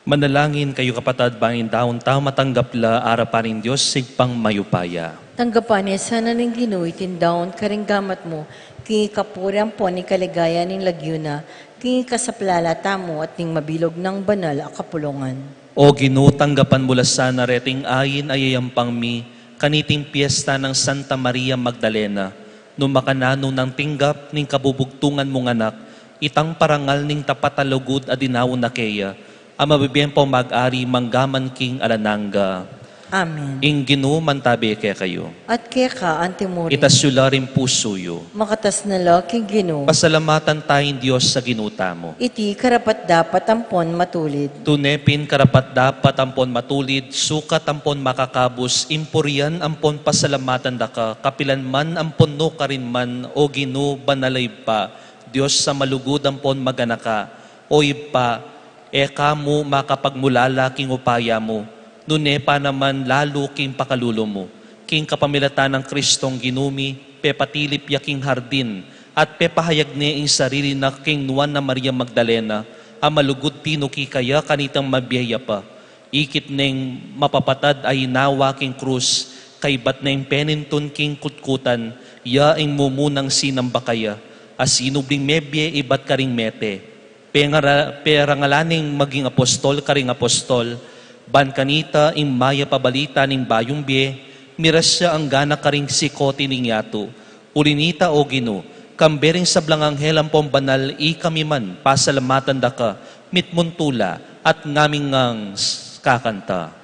Manalangin kayu, kapatad, ban ing daun tamu matanggap la arapan ning Dios Ibpang mayupaya. Tanggapan ne sana ning Ginu iting daun karing gamat mu, king ikapuri ampon ikaligaya ning lagyu na, king ikasaplala tamu at ning mabilug nang banal a kapulungan. O Ginu, tanggapan mu la sana reting ain a yayampang mi kaniting piesta nang Santa Maria Magdalena, nung makananu nang tinggap ning kabubugtungan mung anak itang parangal ning tapat a lugud a dinaun na keya, a mabibie ampon mag-ari mangga man king alang angga. Amen. Ing Ginu mantabe kekayu. At keka antimurin. Itas yu la ring pusu yu. Makatas na la king Ginu. Pasalamatan taya ing Dios a Ginu tamu. Iti karapat-dapat ampon matulid. Tune pin karapat-dapat ampon matulid, sukat ampon makakabus, ing purian ampon pasalamatan da ka, kapilan man ampon nukarin man, o Ginu, banal a Ibpa, Dios a malugud ampon maganaka. O Ibpa, e ka mu makapagmulala king upaya mu, nune pa naman lalu king pakalulu mu, king kapamilatan nang Kristong Ginu mi, pepatilip ya king hardin, at pepahayag ne ing sarili na king Nuan a Maria Magdalena, a malugud tinuki kaya kanitang mabie ya pa. Ikit neng mapapatad a inawa king krus, kaybat neng penintun king kutkutan, ya ing mumunang sinamba kaya, a sinubling mebie ibat karing mete. Pengara-, perangalan neng maging apostol karing apostol, ban kanita ing mayap a balita ning bayung bie, miras ya anggana karing sikoti ning yatu. Uli nita, o Ginu, kambe ring sablang anghel ampon banal, ikami man pasalamatan da ka, mitmung tula at ngaming ngang s-, kakanta.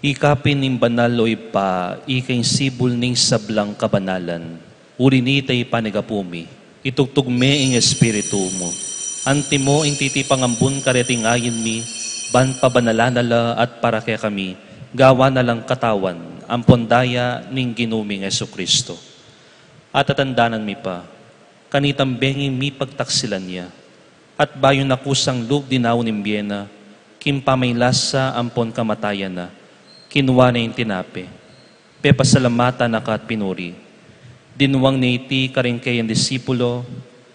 Ika pin ing banal, o Ibpa, ika ing sibul ning sablang kabanalan. Uli nita, ipanyawad mi, itugtug me ing Espiritu mu. Antimo ing titipang ambun kareting ain mi, ban pabanalan na la at para kekami, gawan na lang katawan ampon daya ning Ginu ming Jesucristo. At tatandanan mi pa, kanitang bengi mipagtaksilan ya, at bayu na kusang lub dinaun ing bie na, king pamaylasa ampon kamatayan na, kinua ne ing tinape, pepasalamatan na ka at pinuri, dinwang ne iti karing keyang disipulo,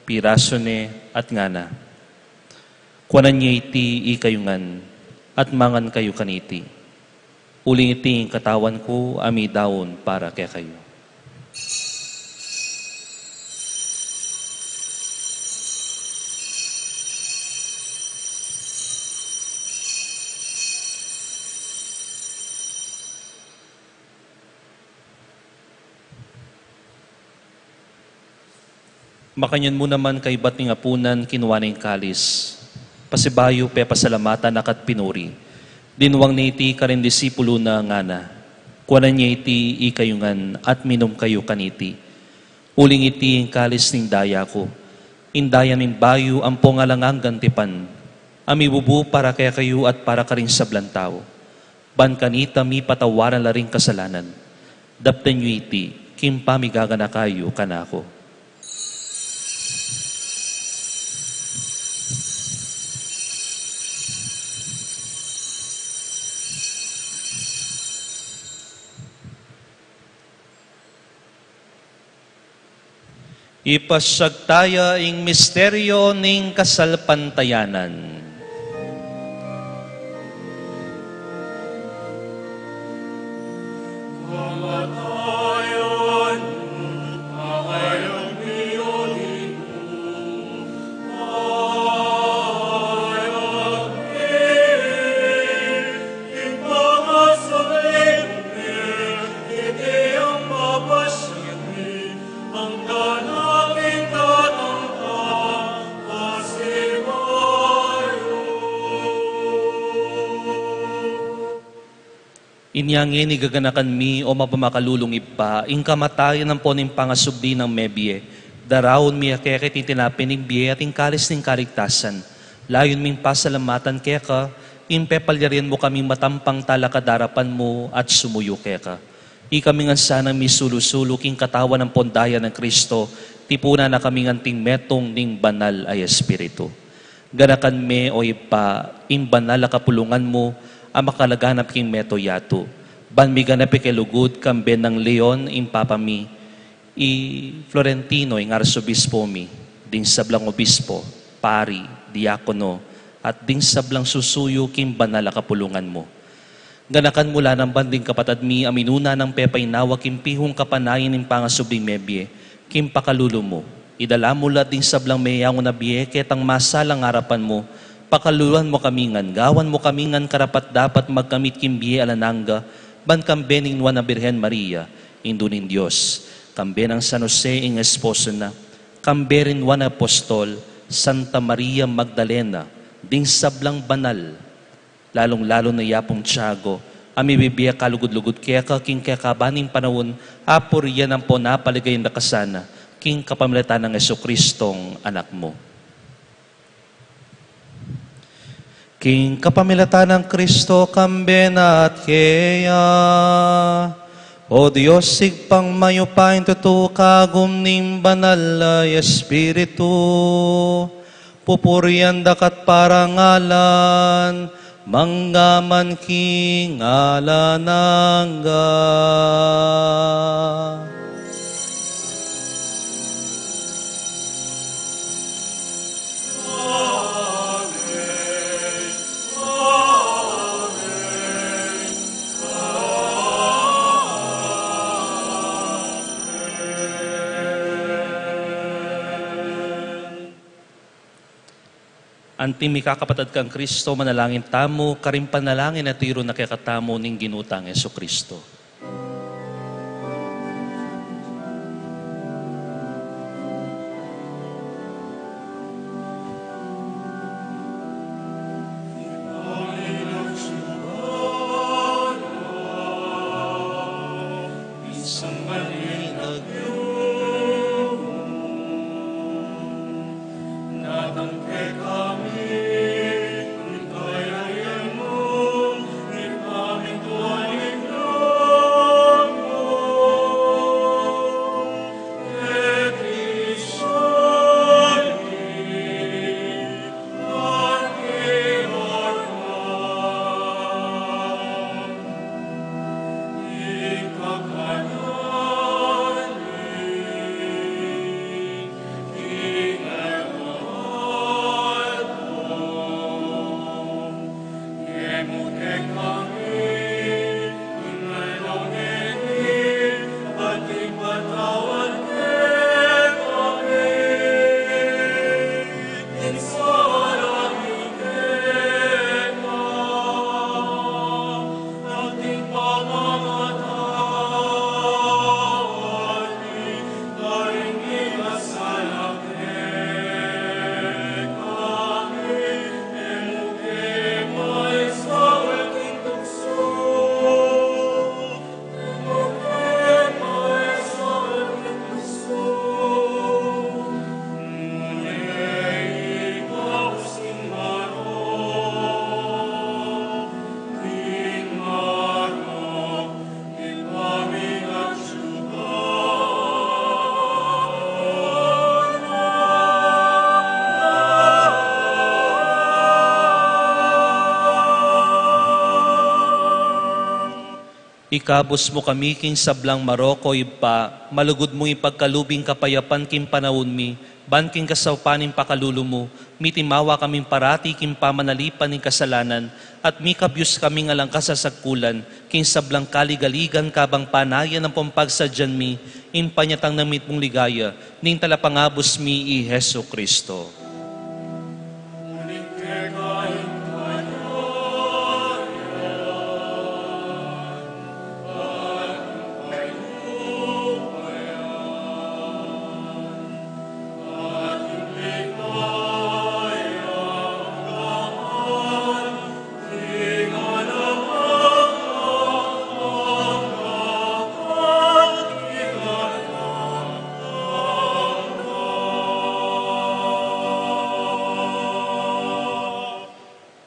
pirasu ne at ngana: Kuanan ye iti ikayu ngan, at mangan kayu kaniti. Uling iti ing katawan ku a midaun para kekayu. Makanyan mu naman kaybat ning apunan, kinua ne ing kalis, Pasibayu pepasalamatan na ka't pinuri. Dinwang na iti karing disipulu na, ngana: Kuanan ye iti ikayu ngan at minum kayu kaniti. Uling iti ing kalis ning daya ku, ing daya ning bayu ampong alang anggang tipan, a mibubu para kekayu at para karing sablang tau. Ban kanita mipatawaran la ring kasalanan. Daptan yu iti king pamigaganaka yu kanaku. Ipasiag taya ing misteryo ning kasalpantayanan. Inya ngeni gaganakan mi, o mapamakalulung Ibpa, ing kamatayan ampon ing pangasubli nang mebie, daraun mi keka iting tinape ning bie at ing kalis ning kaligtasan. Layun ming pasalamatan keka ing pepalyarian mu kaming matampang talakad king arapan mu at sumuyu keka. Ikami ngan sanang misulu-sulu king katawan ampon daya nang Kristo, tipunan na kami ngan king metung ning Banal a Espiritu. Ganakan me, o Ibpa, ing banal a kapulungan mu a makalaganap king meto yatu, ban miganap ya king lugud kambe nang Leon ing Papa mi, i Florentino ing Arsobispo mi, ding sablang obispo, pari, diakono, at ding sablang susuyu king banal a kapulungan mu. Ganakan mu la naman ding kapatad mi a minuna nang pepainawa king pihung kapanayan ning pangasubling mebie, king pakalulu mu. Idala mu la ding sablang meyangu na bie ketang masalang arapan mu, pakaluluan mu kami ngan, gawan mu kami ngan karapat-dapat magkamit king bie alang angga, ban kambe ning Nuan a Birhen Maria, Indu ning Dios, kambe nang San Jose ing esposo na, kambe ring Nuan a Apostol, Santa Maria Magdalena, ding sablang banal, lalung-lalu na i Apung Tiago, a mibibie kalugud-lugud keka king kekaban ning panaun, apurian ampon apaligaya da ka sana, king kapamilatan nang Jesucristong Anak mu. King kapamilatan nang Kristo, kambe na at keya, O Dios, Ibpang mayupaya, ing tutu kagum ning Banal a Espiritu, pupurian da ka't parangalan, mangga man king alang angga. Anting mikakapatad kang Kristo, manalangin tamu karing panalangin a tiru na kekatamu ning Ginu tang Jesucristo. Ikabus mu kami king sablang marok, O Ibpa, malugud mung ipagkalub ing kapayapan king panaun mi, ban king kasaupan ning pakalulu mu, mitimawa kaming parati king pamanalipan ning kasalanan, at mikabyus kaming alang kasasagkulan, king sablang kaligaligan kabang panayan ampong pagsadyan mi, ing panyatang na mitmung ligaya, ning Talapangabus mi i Jesucristo.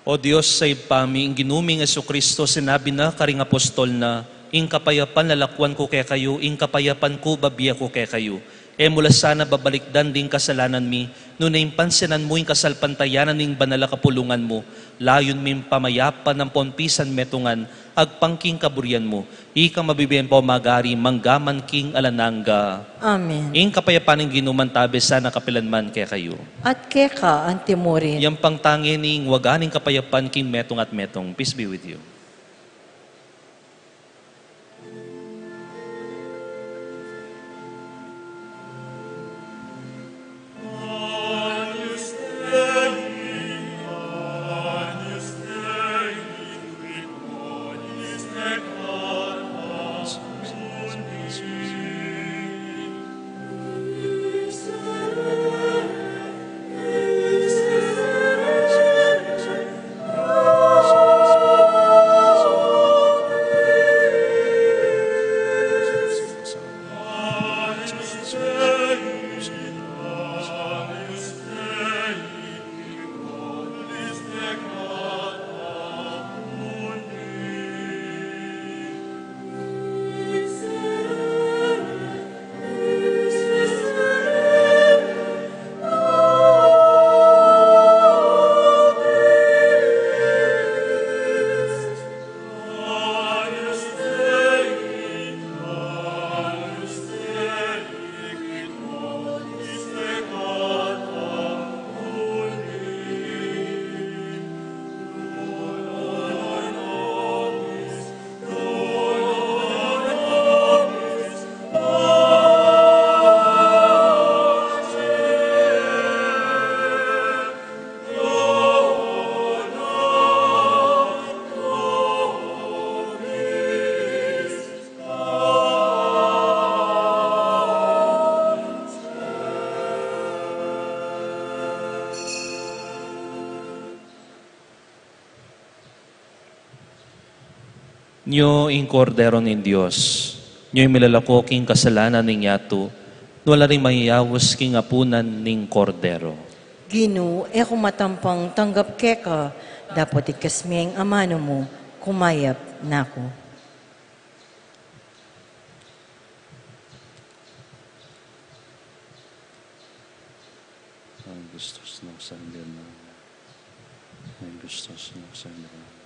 O Dios a Ibpa mi, ing Ginu ming Jesucristo, sinabi na karing apostol na, "Ing kapayapan lalakwan ku kekayu, ing kapayapan ku babie ku kekayu." E mu la sana babalikdan ding kasalanan mi, nune ing pansinan mu ing kasalpantayanan ning banal a kapulungan mu, layun ming pamayapan ampon pisan metungan, agpang king kaburian mu, ika mabibie ampon magari mangga man king alang angga. Amen. Ing kapayapan ning Ginu mantabe sana kapilan man kekayu. At keka antimurin. Yang pangtangi ning waga ning kapayapan king metung at metung. Peace be with you. Nyo ing Kordero ning Dios, nyo ing milalako king kasalanan ning yatu, nung ala ring mayayaus king apunan ning Kordero. Ginu, e ku matampang tanggap keka, dapot ikes me ing amanu mu, kumayap na ku. Ang gustos ng sangre namin. Ang gustos ng sangre namin.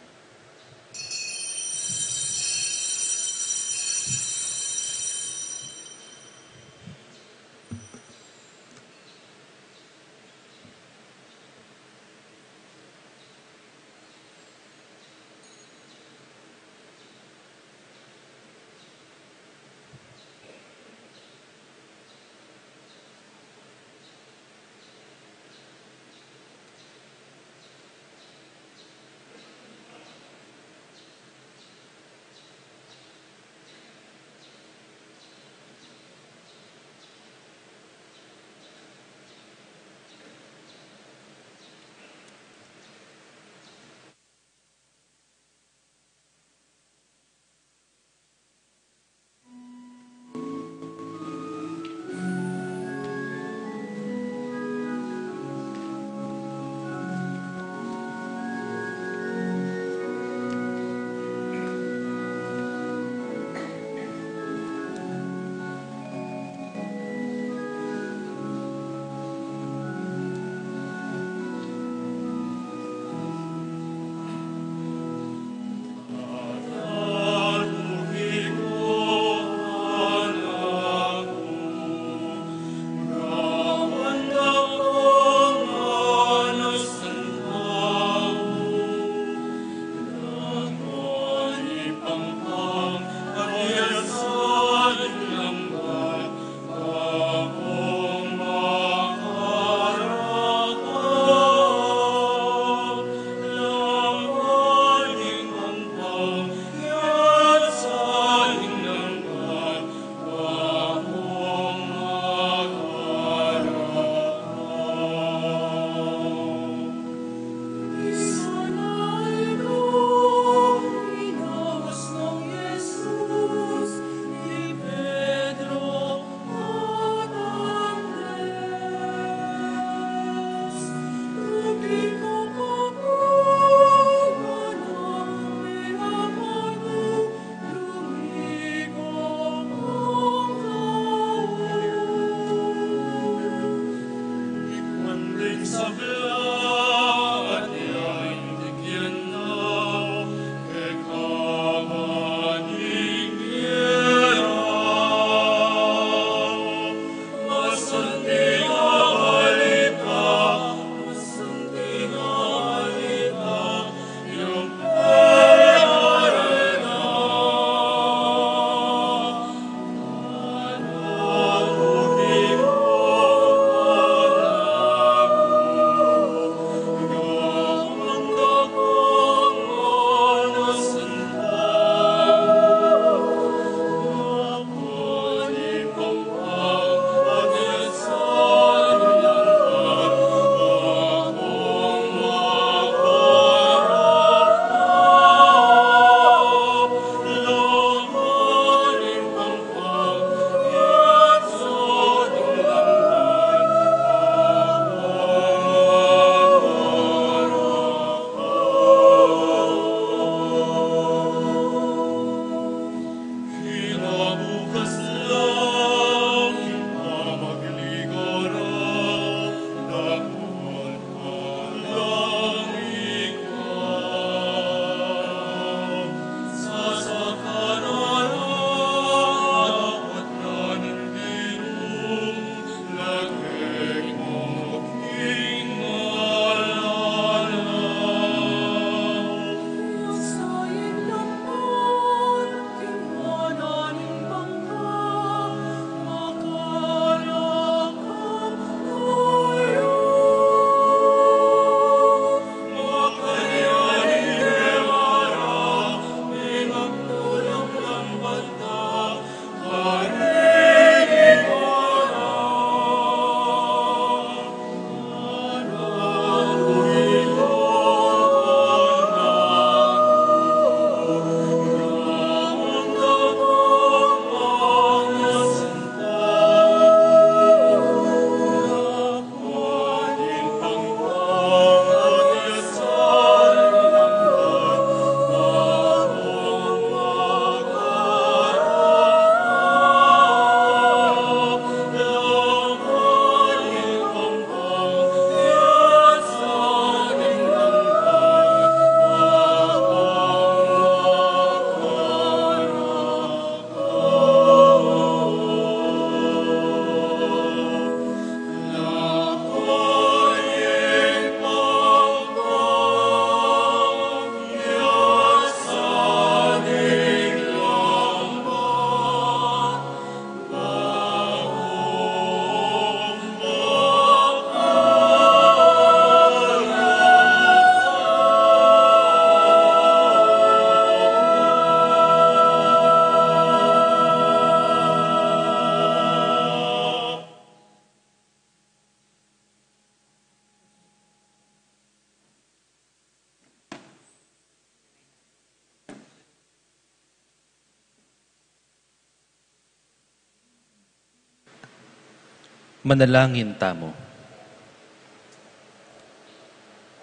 Manalangin tamu.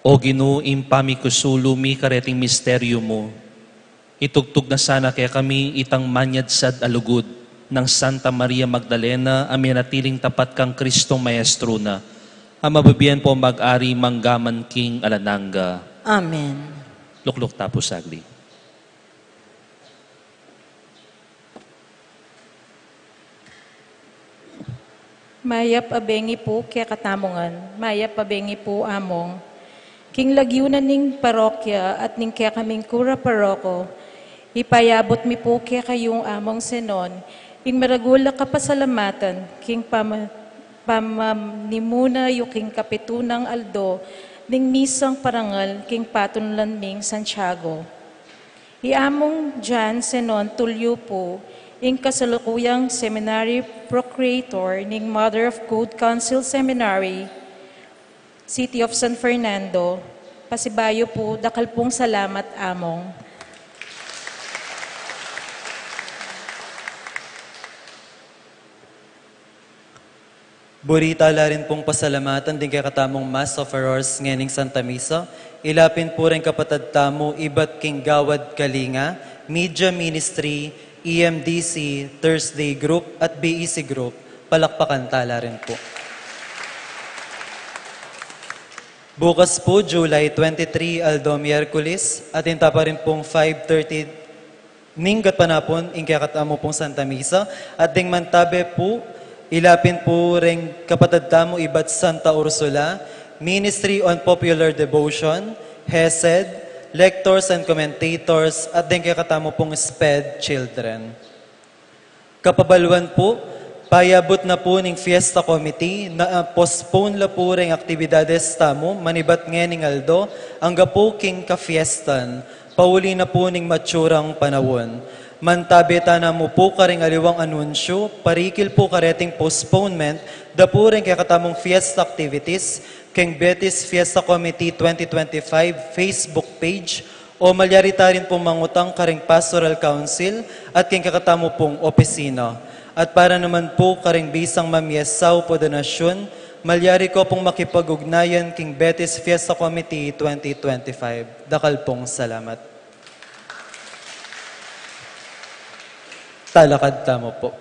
O Ginu, ing pamikusulu mi kareting misteryu mu, itugtug na sana kekami itang manyadsad a lugud nang Santa Maria Magdalena a menatiling tapat kang Kristong Maestro na, a mabibie pu mag-ari mangga man king alang angga. Amen. Lukluk ta pu saglit. Mayap a bengi pu kekatamu ngan, mayap a bengi pu Among. King lagyu na ning parokya at ning kekaming kura paroko, ipayabut mi pu kekayung Among Zenon ing maragul a kapasalamatan king pama-, pamamimuna yu king kapitunang aldo ning misang parangal king patunlan ming Santiago. I Among Jan Zenon Tulio pu, ing kasalukuyang seminary procurator ning Mother of Good Counsel Seminary, City of San Fernando, pasibayu pu, dakal pung salamat, Among. Buri tala rin pung pasalamatan ding kekatamung Mass Offerors ngening Santa Misa, ila pin pu ring kapatad tamu ibat king Gawad Kalinga, Media Ministry, E M D C, Thursday Group, at B E C Group. Palakpakan tala rin pu. Bukas pu, July twenty-three, aldo Miyerkules, atin ta pa rin pung five thirty ning gatpanapun ing kekatamu pung Santa Misa, at ding mantabe pu, ila pin pu ring kapatad tamu ibat Santa Ursula, Ministry on Popular Devotion, Hesed, lectors and commentators, at ding kekatamu pung SPED children. Kapabaluan pu, payabut na pu ning Fiesta Committee, na, ah, postpone la pu ring aktibidades tamu manibat ngening aldo, angga pu king kafiestan, pauli na pu ning matsurang panaun. Mantabe ta namu pu karing aliwang anunsyu parikil pu kareting postponement da pu ring kekatamung fiesta activities king Betis Fiesta Committee twenty twenty-five Facebook page, o malyari ta rin pung mangutang karing Pastoral Council at king kekatamu pung opisina. At para naman pu karing bisang mamyesa o donasyun, malyari ko pung makipag-ugnayan king Betis Fiesta Committee twenty twenty-five. Dakal pung salamat. Talakad tamu pu.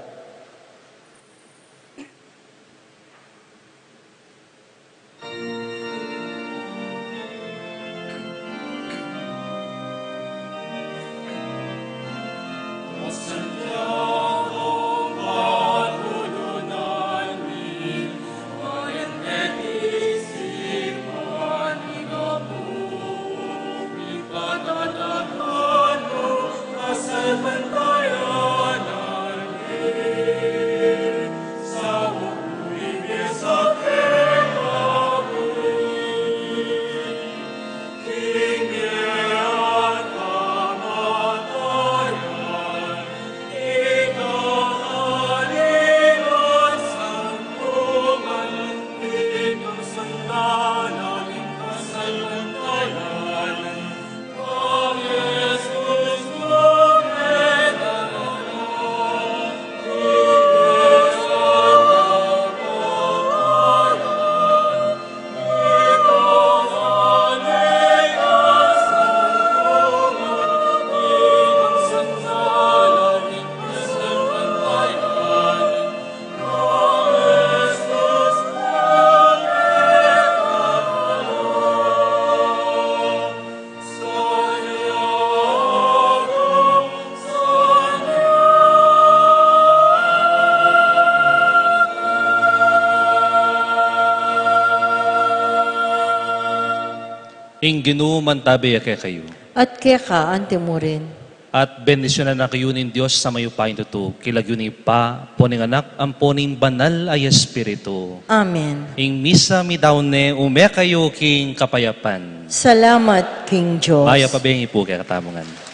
Ing Ginu mantabe ya kekayu. At keka antimurin. At bendisyunan na kayu ning Dios a mayupayang tutu, king lagyu ning Ibpa, ampo ning Anak, ampo ning Banal a Espiritu. Amen. Ing misa midaun ne, ume kayu king kapayapan. Salamat king Dios. Mayap a bengi pu kekatamu ngan.